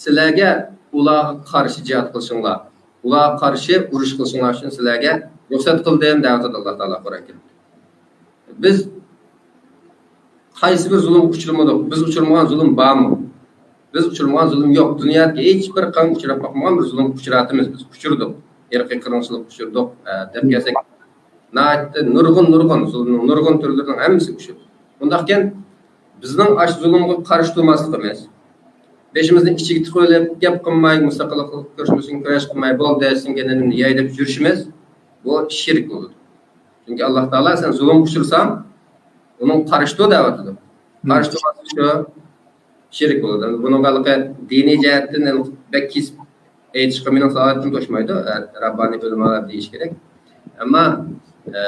سىلەرگە ئۇلارغا قارشى جىھاد قىلىشىڭلار، ئۇلارغا قارشى ئۇرۇش قىلىشىڭلار ئۈچۈن سىلەرگە رۇخسەت قىلدىم دەۋاتىدۇ ئاللاھ تائالا قۇرئان كەرىمدە. بىز قايسى بىر زۇلۇمغا ئۇچرىمىدۇق؟ بىز ئۇچرىمىغان زۇلۇم بارمۇ؟ بىز ئۇچرىمىغان زۇلۇم يوق. دۇنيادىكى ھېچ بىر قەۋم ئۇچراپ باقمىغان بىر زۇلۇمغا ئۇچراتىمىز. بىز ئۇچرىدۇق. ئىرقىي قىرغىنچىلىققا ئۇچرىدۇق. ئە، دەپ كەلسەك، ناھايىتى نۇرغۇن، نۇرغۇن زۇلۇمنىڭ نۇرغۇن تۈرلىرىنىڭ ھەممىسىگە ئۇچرىدۇق. ئۇنداقكەن، بىزنىڭ ئاشۇ زۇلۇمغا قارشى تۇرماسلىقىمىز، بېشىمىزنى ئىچىگە تىقىۋېلىپ، گەپ قىلماي، مۇستەقىللىق كۈرەشمىسۇن، كۈرەش قىلماي، بولدى، سىڭگەننى يەي دەپ يۈرۈشىمىز، بۇ شىرك بولىدۇ. چۈنكى ئاللاھ تائالا سەن زۇلۇمغا ئۇچرىساڭ، ئۇنىڭغا قارشى تۇر دەۋاتىدۇ. قارشى تۇرماسلىق شۇ شىرك بولىدۇ. بۇنىڭغا ھېلىقى دىنىي جەھەتتىن بەك كېسىپ ئېيتىشقا مېنىڭ سالاھىيىتىم توشمايدۇ، ئە، رەببانىي ئۆلىمالار دېيىش كېرەك. ئەمما، ئە،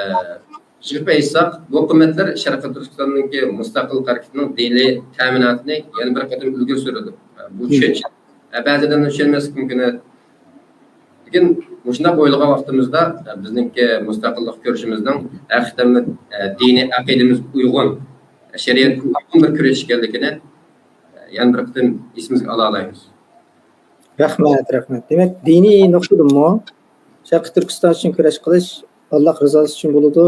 چىقىپ ئېيتساق، بۇ قىممەتلەر شەرقىي تۈركىستاننىڭكى مۇستەقىل ھەرىكىتىنىڭ دىنىي تەمىناتىنى يەنە بىر قېتىم ئىلگىرى سۈرىدۇ. بۇ چۈشەنچە. ئە، بەزىدىن چۈشەنمەسلىك مۇمكىن. لېكىن مۇشۇنداق ئويلىغان ۋاقتىمىزدا، ئە، بىزنىڭكى مۇستەقىللىق كۈرىشىمىزنىڭ ھەقىقەتەنمۇ، ئە، دىنىي ئەقىدىمىزگە ئۇيغۇن، شەرىئەتكە ئۇيغۇن بىر كۈرەش ئىكەنلىكىنى، ئە، يەنە بىر قېتىم ئېسىمىزگە ئالالايمىز. رەھمەت، رەھمەت. دېمەك، دىنىي نۇقتىدىنمۇ شەرقىي تۈركىستان ئۈچۈن كۈرەش قىلىش ئاللاھ رىزاسى ئۈچۈن بولىدۇ،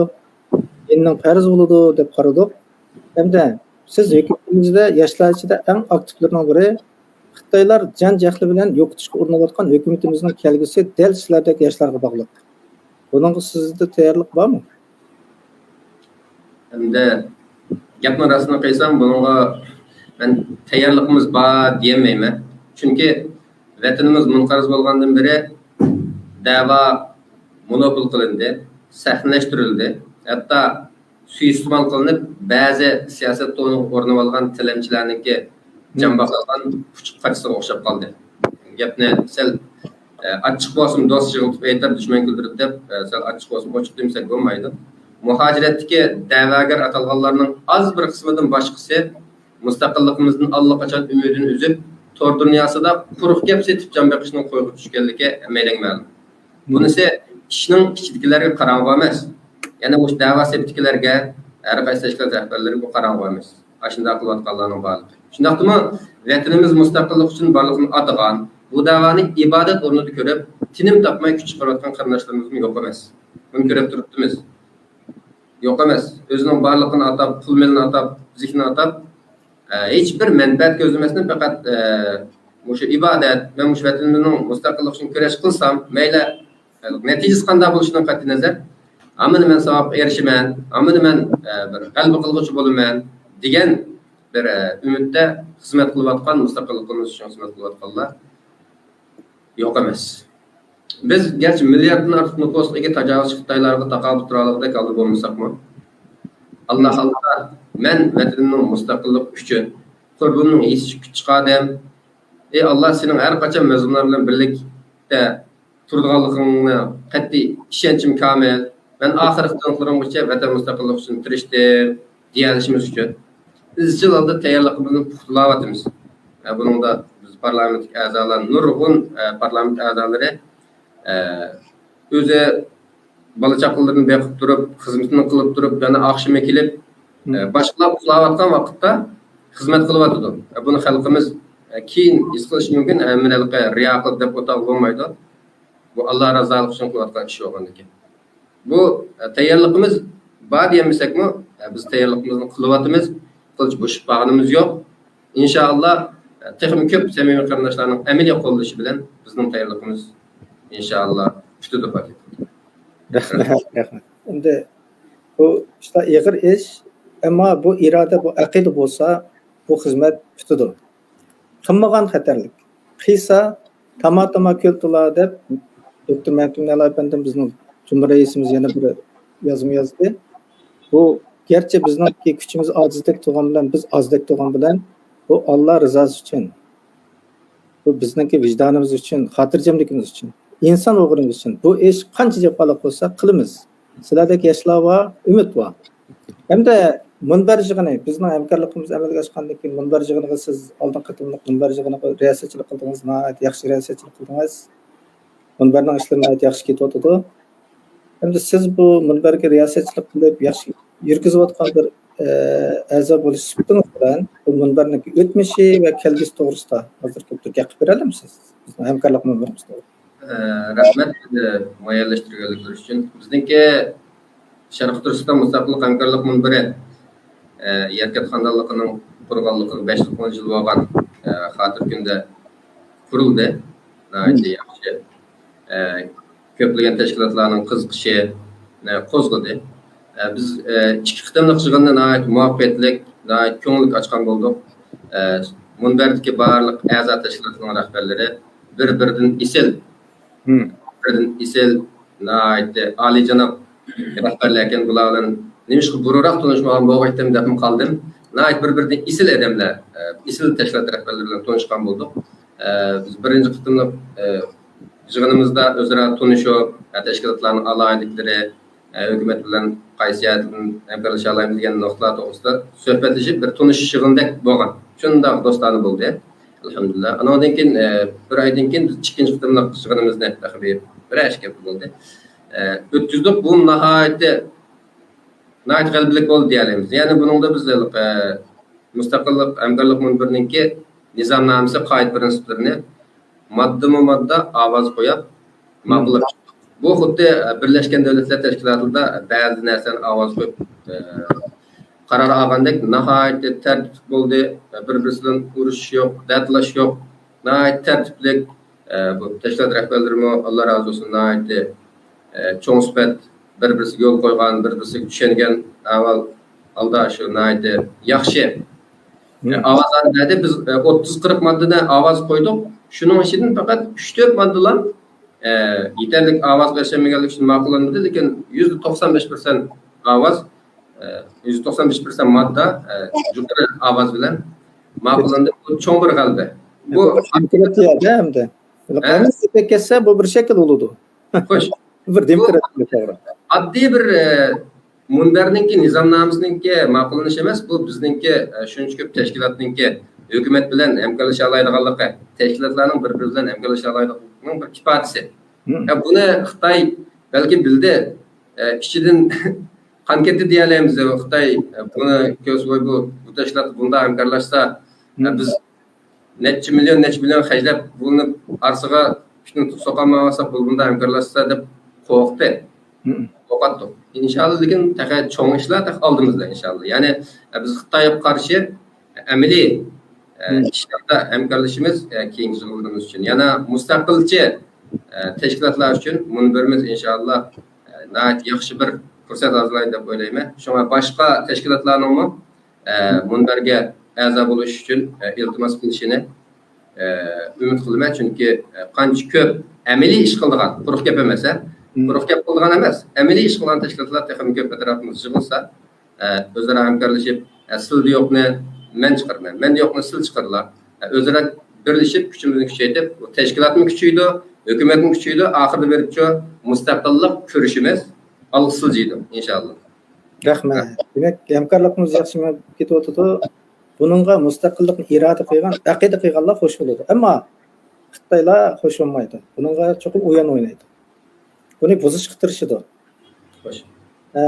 دىننىڭ پەرزى بولىدۇ دەپ قارىدۇق. ھەمدە سىز ھۆكۈمىتىمىزدە ياشلار ئىچىدە ئەڭ ئاكتىپلىرىنىڭ بىرى. خىتايلار جان-جەھلى بىلەن يوقىتىشقا ئۇرۇنۇۋاتقان ھۆكۈمىتىمىزنىڭ كەلگۈسى دەل سىلەردەك ياشلارغا باغلىق. بۇنىڭغا سىزدە تەييارلىق بارمۇ؟ ئەمدى گەپنىڭ راستىنى قىلسام، بۇنىڭغا مەن تەييارلىقىمىز بار دېيەلمەيمەن. چۈنكى ۋەتىنىمىز مۇنقەرز بولغاندىن بېرى دەۋا مونوپول قىلىندى، سەھنىلەشتۈرۈلدى. ھەتتا سۇيىئىستېمال قىلىنىپ، بەزى سىياسەت تونىغا ئورىنىۋالغان تىلەمچىلەرنىڭكى جان باقىدىغان پۇچۇق قاچىسىغا ئوخشاپ قالدى. گەپنى سەل، ئە، ئاچچىق بولسىمۇ دوست يىغلىتىپ ئېيتار، دۈشمەن كۈلدۈرىدۇ دەپ، ئە، سەل ئاچچىق بولسىمۇ ئوچۇق دېمىسەك بولمايدۇ. مۇھاجىرەتتىكى دەۋاگەر ئاتالغانلارنىڭ ئاز بىر قىسمىدىن باشقىسى مۇستەقىللىقىمىزدىن ئاللىقاچان ئۈمىدىنى ئۈزۈپ، تور دۇنياسىدا قۇرۇق گەپ سېتىپ جان بېقىشنىڭ قويغا چۈشكەنلىكى ھەممەيلەنگە مەلۇم. بۇنىسى ئىشنىڭ ئىچىدىكىلەرگە قاراڭغۇ ئەمەس. يەنە مۇشۇ دەۋا سېپىدىكىلەرگە، ھەر قايسى تەشكىلات رەھبەرلىرىگە بۇ قاراڭغۇ ئەمەس. ئاشۇنداق قىلىۋاتقانلارنىڭ بارلىقى. شۇنداقتىمۇ ۋەتىنىمىز مۇستەقىللىق ئۈچۈن بارلىقىنى ئاتىغان، بۇ دەۋانى ئىبادەت ئورنىدا كۆرۈپ، تىنىم تاپماي كۈچ چىقىرىۋاتقان قېرىنداشلىرىمىزمۇ يوق ئەمەس. بۇنى كۆرۈپ تۇرۇپتىمىز. يوق ئەمەس. ئۆزىنىڭ بارلىقىنى ئاتاپ، پۇل مېلىنى ئاتاپ، زېھنىنى ئاتاپ، ئە، ھېچ بىر مەنپەئەت كۆزلىمەستىن پەقەت، ئە، مۇشۇ ئىبادەت، مەن مۇشۇ ۋەتىنىمىزنىڭ مۇستەقىللىقى ئۈچۈن كۈرەش قىلسام، مەيلى، ئە، نەتىجىسى قانداق بولۇشىدىن قەتئىينەزەر، ئەمدى مەن ساۋابقا ئېرىشىمەن، ئەمدى مەن، ئە، بىر غەلىبە قىلغۇچى بولىمەن دېگەن بىر، ئە، ئۈمىدتە خىزمەت قىلىۋاتقان، مۇستەقىللىقىمىز ئۈچۈن خىزمەت قىلىۋاتقانلار يوق ئەمەس. بىز گەرچە مىلياردتىن ئارتۇق نوپۇسقا ئىگە تاجاۋۇزچى خىتايلارغا تاقابىل تۇرالايدىغۇدەك ھالدا بولمىساقمۇ، ئاللا خالىسا، مەن ۋەتىنىمنىڭ مۇستەقىللىقى ئۈچۈن قۇربىنىمنىڭ ھېسسىسىگە كۈچ چىقاردىم. ئەي ئاللا، سېنىڭ ھەر قاچان مەزلۇملار بىلەن بىرلىكتە تۇرىدىغانلىقىڭنى قەتئىي ئىشەنچىم كامىل. مەن ئاخىرقى تىنىقلىرىمغىچە ۋەتەن مۇستەقىللىقى ئۈچۈن تىرىشتىم دېيەلىشىمىز ئۈچۈن ئىزچىل ھالدا تەييارلىقىمىزنى پۇختىلاۋاتىمىز. ئە، بۇنىڭدا بىز پارلامېنتتىكى ئەزالار، نۇرغۇن، ئە، پارلامېنت ئەزالىرى، ئە، ئۆزى بالا چاقىلىرىنى بېقىپ تۇرۇپ، خىزمىتىنى قىلىپ تۇرۇپ، يەنە ئاخشىمى كېلىپ، ئە، باشقىلار ئۇخلاۋاتقان ۋاقىتتا خىزمەت قىلىۋاتىدۇ. ئە، بۇنى خەلقىمىز، ئە، كېيىن ھېس قىلىشى مۇمكىن، ئە، مەن ھېلىقى رىيا قىلدى دەپ ئولتۇرغىلى بولمايدۇ. بۇ ئاللا رازالىقى ئۈچۈن قىلىۋاتقان ئىش بولغاندىكىن. بۇ، ئە، تەييارلىقىمىز بار دېيەلمىسەكمۇ، ئە، بىز تەييارلىقىمىزنى قىلىۋاتىمىز. قىلچە بوشىشىپ بارغىنىمىز يوق. ئىنشائاللا، ئە، تېخىمۇ كۆپ سەمىمىي قېرىنداشلارنىڭ ئەمەلىي قوللىشى بىلەن بىزنىڭ تەييارلىقىمىز ئىنشائاللا پۈتىدۇ، پاكىت. رەھمەت، رەھمەت. ئەمدى بۇ ئىشلار ئېغىر ئىش، ئەمما بۇ ئىرادە، بۇ ئەقىدە بولسا، بۇ خىزمەت پۈتىدۇ. قىلمىغان خەتەرلىك. قىيسا، تاما تاما كۆل تولا دەپ، دوكتور مەمتىمىن ئەلا ئەپەندىم، بىزنىڭ جۇمھۇر رەئىسىمىز، يەنە بىر يازما يازدى. بۇ گەرچە بىزنىڭكى كۈچىمىز ئاجىزدەك تۇرغان بىلەن، بىز ئازدەك تۇرغان بىلەن، بۇ ئاللا رىزاسى ئۈچۈن، بۇ بىزنىڭكى ۋىجدانىمىز ئۈچۈن، خاتىرجەملىكىمىز ئۈچۈن، ئىنسان بولغىنىمىز ئۈچۈن، بۇ ئىش قانچە جاپالىق بولسا قىلىمىز. سىلەردەك ياشلار بار، ئۈمىد بار. ھەمدە مۇنبەر يىغىنى، بىزنىڭ ھەمكارلىقىمىز ئەمەلگە ئاشقاندىن كېيىن، مۇنبەر يىغىنىغا سىز ئالدىنقى قېتىملىق مۇنبەر يىغىنىغا رىياسەتچىلىك قىلدىڭىز، ناھايىتى ياخشى رىياسەتچىلىك قىلدىڭىز. مۇنبەرنىڭ ئىشلىرى ناھايىتى ياخشى كېتىۋاتىدۇ. ھەمدە سىز بۇ مۇنبەرگە رىياسەتچىلىك قىلىپ، ياخشى يۈرگۈزۈۋاتقان بىر، ئە، ئەزا بولۇش سۈپىتىڭىز بىلەن بۇ مۇنبەرنىڭ ئۆتمۈشى ۋە كەلگۈسى توغرىسىدا ھازىر كۆپتۇر گەپ قىلىپ بېرەلەمسىز؟ بىزنىڭ ھەمكارلىق مۇنبىرىمىز توغرىسىدا. ئە، رەھمەت، ئە، مۇئەييەنلەشتۈرگەنلىكلىرى ئۈچۈن. بىزنىڭكى شەرقىي تۈركىستان مۇستەقىللىق ھەمكارلىق مۇنبىرى، ئە، يەركەنت خانلىقىنىڭ قۇرۇلغانلىقىنىڭ بەش يۈز ئون يىل بولغان، ئە، خاتىرە كۈنىدە قۇرۇلدى. ناھايىتى ياخشى. ئە، كۆپلىگەن تەشكىلاتلارنىڭ قىزىقىشى، ئە، قوزغىدى. ئە، بىز، ئە، ئىككى قېتىملىق يىغىننى ناھايىتى مۇۋەپپەقىيەتلىك، ناھايىتى كۆڭۈللۈك ئاچقان بولدۇق. ئە، مۇنبەردىكى بارلىق ئەزا تەشكىلاتلارنىڭ رەھبەرلىرى بىر-بىرىدىن ئېسىل، بىر-بىرىدىن ئېسىل، ناھايىتى ئالىيجاناب رەھبەرلەر ئىكەن. بۇلار بىلەن نېمىشقا بۇرۇنراق تونۇشمىغان بولغىيتتىم دەپمۇ قالدىم. ناھايىتى بىر-بىرىدىن ئېسىل ئادەملەر، ئە، ئېسىل تەشكىلات رەھبەرلىرى بىلەن تونۇشقان بولدۇق. ئە، بىز بىرىنچى قېتىملىق، ئە، يىغىنىمىزدا ئۆزئارا تونۇشۇپ، ئە، تەشكىلاتلارنىڭ ئالاھىدىلىكلىرى، ئە، ھۆكۈمەت بىلەن قايسى جەھەتتىن ھەمكارلىشالايمىز دېگەن نۇقتىلار توغرىسىدا سۆھبەتلىشىپ، بىر تونۇشۇش يىغىنىدەك بولغان. شۇنداق دوستانە بولدى. ئەلھەمدۇلىللا. ئانىڭدىن كېيىن، ئە، بىر ئايدىن كېيىن بىز ئىككىنچى قېتىملىق يىغىنىمىزنى تېخى بىر، بىر ئاي ئىككى ھەپتە بولدى. ئە، ئۆتكۈزدۇق. بۇ ناھايىتى، ناھايىتى غەلىبىلىك بولدى دېيەلەيمىز. يەنى بۇنىڭدا بىز، ئە، مۇستەقىللىق ھەمكارلىق مۇنبىرىنىڭكى نىزامنامىسى، قائىدە پىرىنسىپلىرىنى ماددىمۇ ماددا ئاۋاز قويۇپ ماقۇللاپ چىقتۇق. بۇ خۇددى، ئە، بىرلەشكەن دۆلەتلەر تەشكىلاتىدا بەزى نەرسىلەرنى ئاۋاز قويۇپ، ئە، قارار ئالغاندەك ناھايىتى تەرتىپلىك بولدى. ئە، بىر-بىرسى بىلەن ئۇرۇشۇش يوق، دەتالاش يوق. ناھايىتى تەرتىپلىك. ئە، بۇ تەشكىلات رەھبەرلىرىمۇ، ئاللا رازى بولسۇن، ناھايىتى، ئە، چوڭ سۈپەت، بىر-بىرسىگە يول قويغان، بىر-بىرسىگە چۈشەنگەن ئەھۋال ئالدا شۇ ناھايىتى ياخشى. ئاۋازلار نەدە؟ بىز، ئە، ئوتتۇز قىرىق ماددىنى ئاۋاز قويدۇق. شۇنىڭ ئىچىدىن پەقەت ئۈچ تۆت ماددىلا، ئە، يېتەرلىك ئاۋازغا ئېرىشەلمىگەنلىكى ئۈچۈن ماقۇللانمىدى. لېكىن يۈزدە توقسان بەش پىرسەنت ئاۋاز، ئە، يۈزدە توقسان بەش پىرسەنت ماددا، ئە، يۇقىرى ئاۋاز بىلەن ماقۇللاندى. بۇ چوڭ بىر غەلىبە. بۇ دېموكراتىيەدە ھەمدە. ھە؟ قانۇن كەتسە، بۇ بىر شەكىل بولىدۇ. خوش. بىر بۇ دېموكراتىيە توغرا. ئاددىي بىر، ئە، مۇنبەرنىڭكى نىزامنامىسىنىڭكى ماقۇللىنىشى ئەمەس، بۇ بىزنىڭكى، ئە، شۇنچە كۆپ تەشكىلاتنىڭكى ھۆكۈمەت بىلەن ھەمكارلىشالايدىغانلىقى، تەشكىلاتلارنىڭ بىر-بىرى بىلەن ھەمكارلىشالايدىغانلىقىنىڭ بىر ئىپادىسى. ھە، بۇنى خىتاي بەلكى بىلدى، ئە، ئىچىدىن قان كەتتى دېيەلەيمىز. خىتاي، ئە، بۇنى كۆرسە، ۋاي، بۇ، بۇ تەشكىلات بۇنداق ھەمكارلاشسا، ئە، بىز نەچچە مىليون، نەچچە مىليون خەجلەپ، بۇنى ئارىسىغا پۈتۈن سوقالمايۋاتساق، بۇ بۇنداق ھەمكارلاشسا دەپ قورقتى. قورقاتتۇق. ئىنشاللا، لېكىن تېخى چوڭ ئىشلار تېخى ئالدىمىزدا، ئىنشاللا. يەنى، ئە، بىز خىتايغا قارشى ئەمەلىي، ئە، ئىشلاردا ھەمكارلىشىمىز، ئە، كېيىنكى يىللىرىمىز ئۈچۈن. يەنە مۇستەقىلچى، ئە، تەشكىلاتلار ئۈچۈن مۇنبىرىمىز، ئىنشاللا، ئە، ناھايىتى ياخشى بىر پۇرسەت ھازىرلايدۇ دەپ ئويلايمەن. شۇڭا باشقا تەشكىلاتلارنىڭمۇ ئە، مۇنبەرگە ئەزا بولۇش ئۈچۈن، ئە، ئىلتىماس قىلىشىنى، ئە، ئۈمىد قىلىمەن. چۈنكى، ئە، قانچە كۆپ ئەمەلىي ئىش قىلىدىغان، قۇرۇق گەپ ئەمەس، ھە؟ قۇرۇق گەپ قىلىدىغان ئەمەس، ئەمەلىي ئىش قىلغان تەشكىلاتلار تېخىمۇ كۆپ ئەتراپىمىزدا يىغىلسا، ئە، ئۆزئارا ھەمكارلىشىپ، ئە، سىلدە يوقنى مەن چىقىرىمەن، مەندە يوقنى سىل چىقىرىلا. ئە، ئۆزئارا بىرلىشىپ، كۈچىمىزنى كۈچەيتىپ، تەشكىلاتمۇ كۈچىيىدۇ، ھۆكۈمەتمۇ كۈچىيىدۇ، ئاخىرىدا بېرىپچۇ مۇستەقىللىق كۈرىشىمىز ئالغا سىلجىيدۇ، ئىنشاللا. رەھمەت. دېمەك، ھەمكارلىقىمىز ياخشى مېڭىپ كېتىۋاتىدۇ. بۇنىڭغا مۇستەقىللىقنى ئىرادە قىلغان، ئەقىدە قىلغانلار خوش بولىدۇ. ئەمما خىتايلار خوش بولمايدۇ. بۇنىڭغا چوقۇم ئويۇن ئوينايدۇ. بۇنى بۇزۇشقا تىرىشىدۇ. خوش. ئە،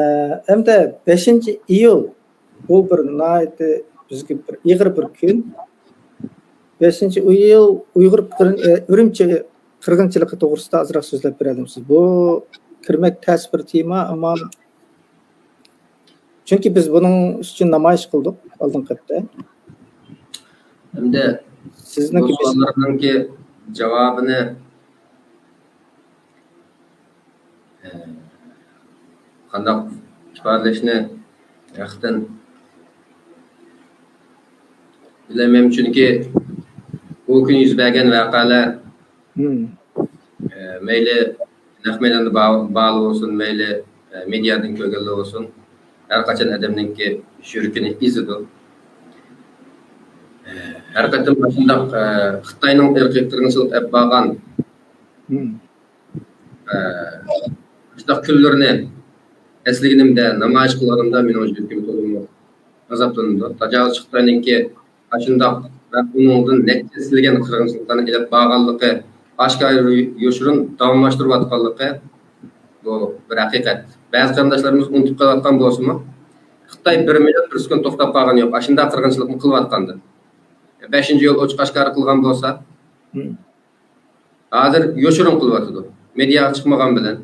ئەمدى بەشىنچى ئىيۇل، بۇ بىر ناھايىتى بىزگە بىر ئېغىر بىر كۈن. بەشىنچى ئىيۇل ئۇيغۇر قىرىن-، ئە، ئۈرۈمچى قىرغىنچىلىقى توغرىسىدا ئازراق سۆزلەپ بېرەلمىسىز؟ بۇ كىرمەك تەس بىر تېما، ئەمما چۈنكى بىز بۇنىڭ ئۈستىدە نامايىش قىلدۇق ئالدىنقى ھەپتە. ئەمدى سىزنىڭ بۇ سوئاللىرىمنىڭكى جاۋابىنى، ئە، قانداق ئىپادىلەشنى ھەقىقەتەن بىلەلمەيمەن، چۈنكى بۇ بۇ كۈنى يۈز بەرگەن ۋەقەلەر، مم. ئە، مەيلى نەق مەيداندا بار-، بارلار بولسۇن، مەيلى، ئە، مېدىيادىن كۆرگەنلەر بولسۇن، ھەر قاچان ئادەمنىڭكى يۈرىكىنى ئېزىدۇ. ئە، ھەر قېتىم مۇشۇنداق، ئە، خىتاينىڭ ئىرقىي قىرغىنچىلىق ئېلىپ بارغان، مم. ئە، مۇشۇنداق كۈنلىرىنى ئەسلىگىنىمدە، نامايىش قىلغىنىمدا مېنىڭ يۈرىكىم تولىمۇ غازاپلىنىدۇ. تاجاۋۇزچى خىتاينىڭكى ئاشۇنداق ۋە ئۇنىڭدىن نەچچە يۈزلىگەن قىرغىنچىلىقلارنى ئېلىپ بارغانلىقى، ئاشكارا يوشۇرۇن داۋاملاشتۇرۇۋاتقانلىقى، بۇ بىر ھەقىقەت. بەزى قېرىنداشلىرىمىز ئۇنتۇپ قېلىۋاتقان بولسىمۇ، خىتاي بىر مىنۇت، بىر سېكۇنت توختاپ قالغىنى يوق، ئاشۇنداق قىرغىنچىلىقنى قىلىۋاتقاندا. بەشىنچى يول ئوچۇق ئاشكارا قىلغان بولسا، ھازىر يوشۇرۇن قىلىۋاتىدۇ. مېدىياغا چىقمىغان بىلەن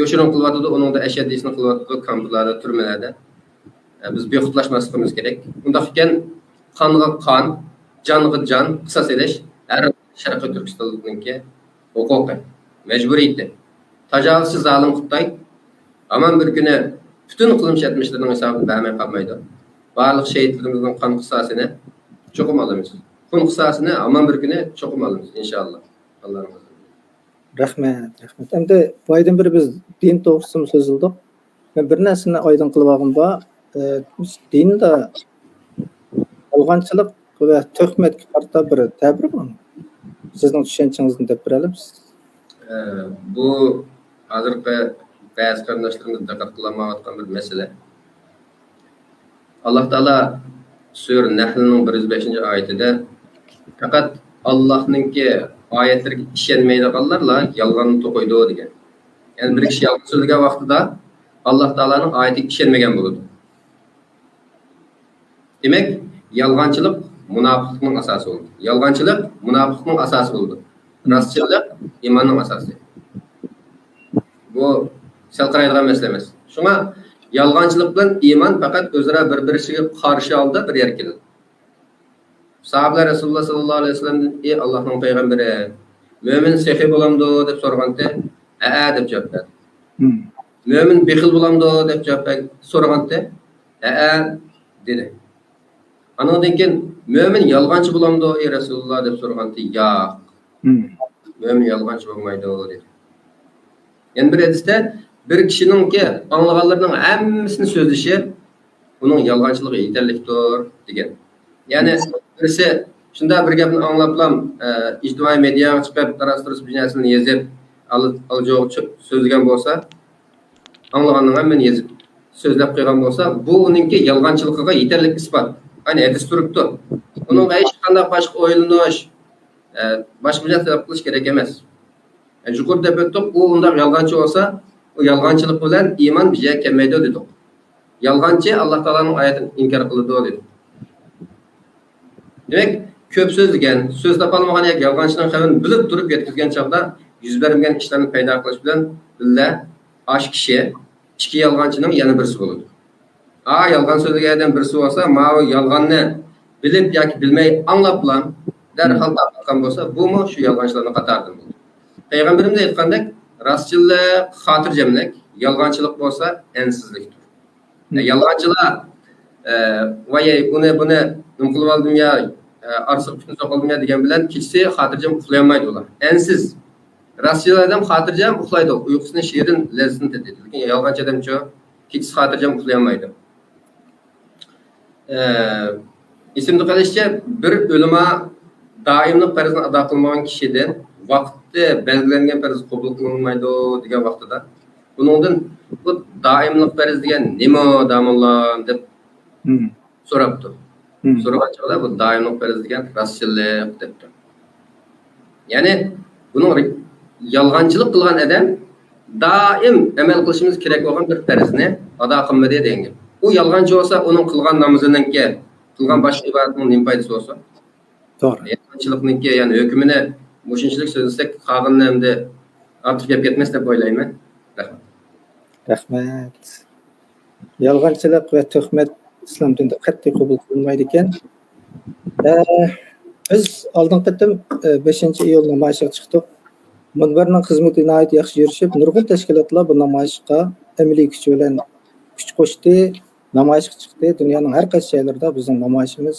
يوشۇرۇن قىلىۋاتىدۇ، ئۇنىڭدا ئەشەددىيسىنى قىلىۋاتىدۇ، كامپلاردا، تۈرمىلەردە. ئە، بىز بىخۇدلاشماسلىقىمىز كېرەك. ئۇنداق ئىكەن، قانغا قان، جانغا جان، قىساس ئېلىش ھەر شەرقىي تۈركىستانلىقنىڭكى ھوقۇقى، مەجبۇرىيىتى. تاجاۋۇزچى زالىم خىتاي ھامان بىر كۈنى پۈتۈن قىلمىش ئەتمىشلىرىنىڭ ھېسابىنى بەرمەي قالمايدۇ. بارلىق شېھىتلىرىمىزنىڭ قان قىساسىنى چوقۇم ئالىمىز. خۇن قىساسىنى ھامان بىر كۈنى چوقۇم ئالىمىز، ئىنشائاللا. ئاللانىڭ ئىزنى بىلەن. رەھمەت، رەھمەت. ئەمدى بايدىن بېرى بىز دىن توغرىسىدىمۇ سۆزلىدۇق. مەن بىر نەرسىنى ئايدىڭ قىلىۋالغۇم بار. ئە، دىندا يالغانچىلىق ۋە تۆھمەتكە قارىتا بىر تەبىر بارمۇ؟ سىزنىڭ چۈشەنچىڭىزنى دەپ بېرەلمىسىز؟ ئە، بۇ ھازىرقى بەزى قېرىنداشلىرىمىز دىققەت قىلالمايۋاتقان بىر مەسىلە. ئاللا تائالا سۈرە نەھلنىڭ بىر يۈز بەشىنچى ئايىتىدە، پەقەت ئاللانىڭكى ئايەتلىرىگە ئىشەنمەيدىغانلارلا يالغاننى توقۇيدۇ دېگەن. يەنى بىر كىشى يالغان سۆزلىگەن ۋاقتىدا ئاللا تائالانىڭ ئايىتىگە ئىشەنمىگەن بولىدۇ. دېمەك، يالغانچىلىق مۇناپىقلىقنىڭ ئاساسى بولىدۇ. يالغانچىلىق مۇناپىقلىقنىڭ ئاساسى بولىدۇ. راستچىللىق ئىماننىڭ ئاساسى. بۇ سەل قارايدىغان مەسىلە ئەمەس. شۇڭا يالغانچىلىق بىلەن ئىمان پەقەت ئۆزئارا بىر-بىرىگە قارشى ھالدا بىر يەرگە كېلىدۇ. ساھابىلەر رەسۇلۇللا ساللاللاھۇ ئەلەيھى ۋەسەللەمدىن، ئى ئاللاھنىڭ پەيغەمبىرى، مۆمىن سېخىي بولامدۇ دەپ سورىغانتى، ھەئە دەپ جاۋاب بەردى. مم. مۆمىن بېخىل بولامدۇ دەپ جاۋاب بەر-، سورىغانتى، ھەئە دېدى. ئانىڭدىن كېيىن، مۆمىن يالغانچى بولامدۇ ئى رەسۇلۇللا دەپ سورىغانتى، ياق. مم. مۆمىن يالغانچى بولمايدۇ دېدى. يەنە بىر ھەدىستە، بىر كىشىنىڭكى ئاڭلىغانلىرىنىڭ ھەممىسىنى سۆزلىشى ئۇنىڭ يالغانچىلىقىغا يېتەرلىكتۇر دېگەن. يەنى بىرسى شۇنداق بىر گەپنى ئاڭلاپلا، ئە، ئىجتىمائىي مېدىياغا چىقىپ، راست دۇرۇس بىر نەرسىنى يېزىپ، ئالا-، ئالاجوغا چۆ-، سۆزلىگەن بولسا، ئاڭلىغاننىڭ ھەممىنى يېزىپ، سۆزلەپ قويغان بولسا، بۇ ئۇنىڭكى يالغانچىلىقىغا يېتەرلىك ئىسپات. ئەنە ھەدىس تۇرۇپتۇ. ئۇنىڭغا ھېچقانداق باشقا ئويلىنىش، ئە، باشقا بىر نەرسە تەلەپ قىلىش كېرەك ئەمەس. يۇقىرىدا دەپ ئۆتتۇق، ئۇ ئۇنداق يالغانچى بولسا، ئۇ يالغانچىلىق بىلەن ئىمان بىر يەرگە كەلمەيدۇ دېدۇق. يالغانچى ئاللا تائالانىڭ ئايەتىنى ئىنكار قىلىدۇ دېدۇق. دېمەك، كۆپ سۆزلىگەن، سۆز تاپالمىغان ياكى يالغانچىنىڭ خەۋىرىنى بىلىپ تۇرۇپ يەتكۈزگەن چاغدا يۈز بەرمىگەن ئىشلارنى پەيدا قىلىش بىلەن بىللە، ئاشۇ كىشى ئىككى يالغانچىنىڭ يەنە بىرسى بولىدۇ. ئا، يالغان سۆزلىگەن ئادەم بىرسى بولسا، ماۋۇ يالغاننى بىلىپ ياكى بىلمەي ئاڭلاپلا دەرھال تارقاتقان بولسا، بۇمۇ شۇ يالغانچىلارنىڭ قاتارىدىن بولىدۇ. پەيغەمبىرىمىز ئېيتقاندەك، راستچىللىق خاتىرجەملىك، يالغانچىلىق بولسا ئەنسىزلىكتۇر. يالغانچىلار، ئە، ۋاي، ئۇنى، بۇنى نېمە قىلىۋالدىم يا، ئە، ئارىسىغا پىتنە سوقۇۋالدىم يا دېگەن بىلەن كېچىسى خاتىرجەم ئۇخلىيالمايدۇ ئۇلار. ئەنسىز. راستچىل ئادەم خاتىرجەم ئۇخلايدۇ، ئۇيقۇسىنى شېرىن، لەززىتىنى تېتىيدۇ. لېكىن يالغانچى ئادەمچۇ؟ كېچىسى خاتىرجەم ئۇخلىيالمايدۇ. ئە، ئېسىمدە قېلىشىچە، بىر ئۆلىما دائىملىق پەرزنى ئادا قىلمىغان كىشىدىن ۋاقىتتا بەلگىلەنگەن پەرز قوبۇل قىلىنمايدۇ دېگەن ۋاقتىدا، بۇنىڭدىن، بۇ دائىملىق پەرز دېگەن نېمە، داموللام؟ دەپ مم. سوراپتۇ. مم. سورىغان چاغدا بۇ دائىملىق پەرز دېگەن راستچىللىق دەپتۇ. يەنى بۇنىڭ رى-، يالغانچىلىق قىلغان ئادەم دائىم ئەمەل قىلىشىمىز كېرەك بولغان بىر پەرزنى ئادا قىلمىدى دېگەن گەپ. ئۇ يالغانچى بولسا، ئۇنىڭ قىلغان نامىزىنىڭكى، قىلغان باشقا ئىبادىتىنىڭ نېمە پايدىسى بولسۇن؟ توغرا. يالغانچىلىقنىڭكى، يەنى ھۆكمىنى مۇشۇنچىلىك سۆزلىسەك، قالغىنىنى ئەمدى ئارتۇق گەپ كەتمەس دەپ ئويلايمەن. رەھمەت. رەھمەت. يالغانچىلىق ۋە تۆھمەت ئىسلام دىنىدا قەتئىي قوبۇل قىلىنمايدىكەن. ئە، بىز ئالدىنقى قېتىم، ئە، بەشىنچى ئىيۇل نامايىشىغا چىقتۇق. مۇنبەرنىڭ خىزمىتى ناھايىتى ياخشى يۈرۈشۈپ، نۇرغۇن تەشكىلاتلار بۇ نامايىشقا ئەمەلىي كۈچ بىلەن كۈچ قوشتى، نامايىشقا چىقتى. دۇنيانىڭ ھەر قايسى جايلىرىدا بىزنىڭ نامايىشىمىز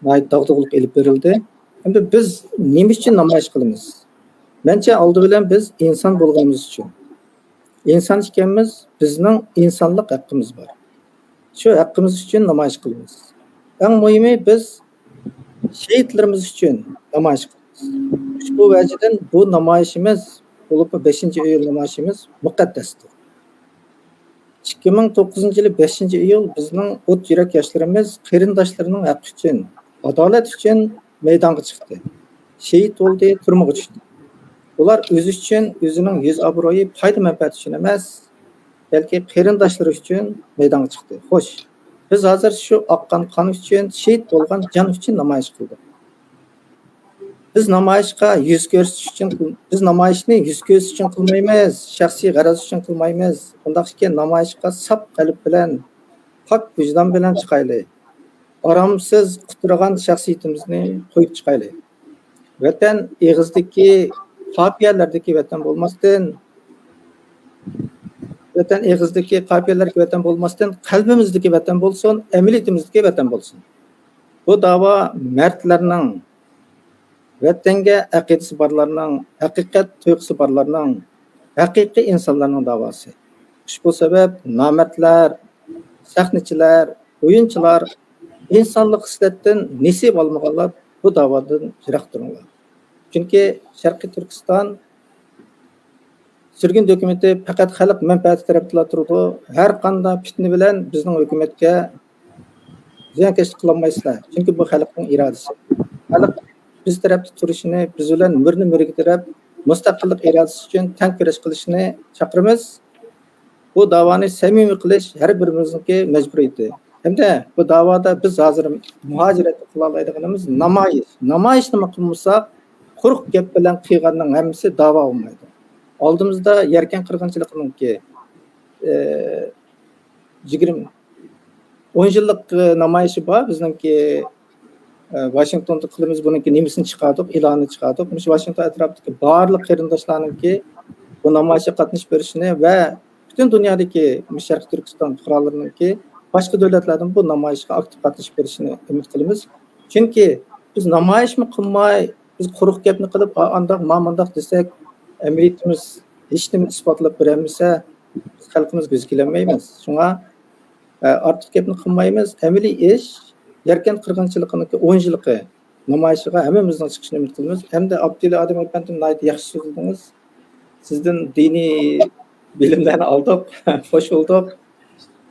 ناھايىتى داغدۇغىلىق ئېلىپ بېرىلدى. ئەمدى بىز نېمە ئۈچۈن نامايىش قىلىمىز؟ مەنچە ئالدى بىلەن بىز ئىنسان بولغىنىمىز ئۈچۈن. ئىنسان ئىكەنمىز، بىزنىڭ ئىنسانلىق ھەققىمىز بار. شۇ ھەققىمىز ئۈچۈن نامايىش قىلىمىز. ئەڭ مۇھىمى، بىز شېھىتلىرىمىز ئۈچۈن نامايىش قىلىمىز. ئۇشبۇ ۋەجىدىن بۇ نامايىشىمىز، بولۇپمۇ بەشىنچى ئىيۇل نامايىشىمىز مۇقەددەستۇر. ئىككى مىڭ توققۇزىنچى يىلى بەشىنچى ئىيۇل بىزنىڭ ئوت يۈرەك ياشلىرىمىز قېرىنداشلىرىنىڭ ھەققى ئۈچۈن، ئادالەت ئۈچۈن مەيدانغا چىقتى. شېھىت بولدى، تۈرمىگە چۈشتى. ئۇلار ئۆزى ئۈچۈن، ئۆزىنىڭ يۈز ئابرۇيى، پايدا مەنپەئەتى ئۈچۈن ئەمەس، بەلكى قېرىنداشلىرى ئۈچۈن مەيدانغا چىقتى. خوش، بىز ھازىر شۇ ئاققان قان ئۈچۈن، شېھىت بولغان جان ئۈچۈن نامايىش قىلدۇق. بىز نامايىشقا يۈز كۆرسىتىش ئۈچۈن قىل-، بىز نامايىشنى يۈز كۆرسىتىش ئۈچۈن قىلمايمىز، شەخسىي غەرەز ئۈچۈن قىلمايمىز. ئۇنداق ئىكەن، نامايىشقا ساپ قەلب بىلەن، پاك ۋىجدان بىلەن چىقايلى. ئارامسىز قۇترىغان شەخسىيىتىمىزنى قويۇپ چىقايلى. ۋەتەن ئېغىزدىكى قاپىيەلەردىكى ۋەتەن بولماستىن، ۋەتەن ئېغىزدىكى قاپىيەلەردىكى ۋەتەن بولماستىن، قەلبىمىزدىكى ۋەتەن بولسۇن، ئەمەلىيىتىمىزدىكى ۋەتەن بولسۇن. بۇ داۋا مەردلەرنىڭ، ۋەتەنگە ئەقىدىسى بارلارنىڭ، ھەقىقەت تۇيغۇسى بارلارنىڭ، ھەقىقىي ئىنسانلارنىڭ داۋاسى. ئۇشبۇ سەۋەب نامەردلەر، سەخنىچىلەر، ئويۇنچىلار، ئىنسانلىق خىسلەتتىن نېسىۋە ئالمىغانلار بۇ داۋادىن يىراق تۇرۇڭلار. چۈنكى شەرقىي تۈركىستان سۈرگۈن ھۆكۈمىتى پەقەت خەلق مەنپەئەتى تەرەپتىلا تۇرىدۇ. ھەر قانداق پىتنە بىلەن بىزنىڭ ھۆكۈمەتكە زىيانكەشلىك قىلالمايسىلەر. چۈنكى بۇ خەلقنىڭ ئىرادىسى. خەلق بىز تەرەپتە تۇرۇشىنى، بىز بىلەن مۈرىنى مۈرىگە تىرەپ، مۇستەقىللىق ئىرادىسى ئۈچۈن تەڭ كۈرەش قىلىشىنى چاقىرىمىز. بۇ داۋانى سەمىمىي قىلىش ھەر بىرىمىزنىڭكى مەجبۇرىيىتى. ھەمدە بۇ داۋادا بىز ھازىر مۇھاجىرەتتە قىلالايدىغىنىمىز نامايىش. نامايىشنىمۇ قىلمىساق، قۇرۇق گەپ بىلەن قىلغاننىڭ ھەممىسى داۋا بولمايدۇ. ئالدىمىزدا يەركەن قىرغىنچىلىقىنىڭكى، ئى، يىگىرمە، ئون يىللىق، ئى، نامايىشى بار بىزنىڭكى، ئى، ۋاشىنگتوندا قىلىمىز، بۇنىڭكى نېمىسىنى چىقاردۇق، ئېلانىنى چىقاردۇق. مۇشۇ ۋاشىنگتون ئەتراپىدىكى بارلىق قېرىنداشلارنىڭكى بۇ نامايىشقا قاتنىشىپ بېرىشىنى ۋە پۈتۈن دۇنيادىكى مۇشۇ شەرقىي تۈركىستان پۇقرالىرىنىڭكى باشقا دۆلەتلەردىن بۇ نامايىشقا ئاكتىپ قاتنىشىپ بېرىشىنى ئۈمىد قىلىمىز. چۈنكى بىز نامايىشمۇ قىلماي، بىز قۇرۇق گەپنى قىلىپ، ئا-، ئانداق، ما-، مۇنداق دېسەك، ئەمەلىيىتىمىز ھېچنېمىنى ئىسپاتلاپ بېرەلمىسە، بىز خەلقىمىزگە يۈز كېلەلمەيمىز. شۇڭا، ئە، ئارتۇق گەپنى قىلمايمىز. ئەمەلىي ئىش، يەركەن قىرغىنچىلىقىنىڭكى ئون يىللىقى نامايىشىغا ھەممىمىزنىڭ چىقىشىنى ئۈمىد قىلىمىز. ھەمدە ئابدۇللا ئادەم ئەپەندى ناھايىتى ياخشى سۆزلىدىڭىز. سىزدىن دىنىي بىلىملەرنى ئالدۇق، خوش بولدۇق.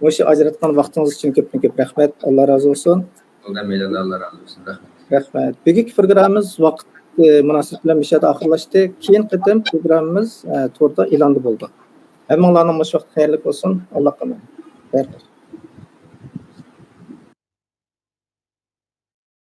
مۇشۇ ئاجراتقان ۋاقتىڭىز ئۈچۈن كۆپتىن كۆپ رەھمەت. ئاللا رازى بولسۇن. ئاللا رازى بولسۇن. رەھمەت. رەھمەت. بۈگۈنكى پروگراممىمىز ۋاقىت، ئى، مۇناسىۋىتى بىلەن مۇشۇ يەردە ئاخىرلاشتى. كېيىنكى قېتىم پروگراممىمىز، ئە، توردا ئېلاندا بولىدۇ. ھەممىڭلارنىڭ مۇشۇ ۋاقتى خەيرلىك بولسۇن. ئاللاغا ئامانەت.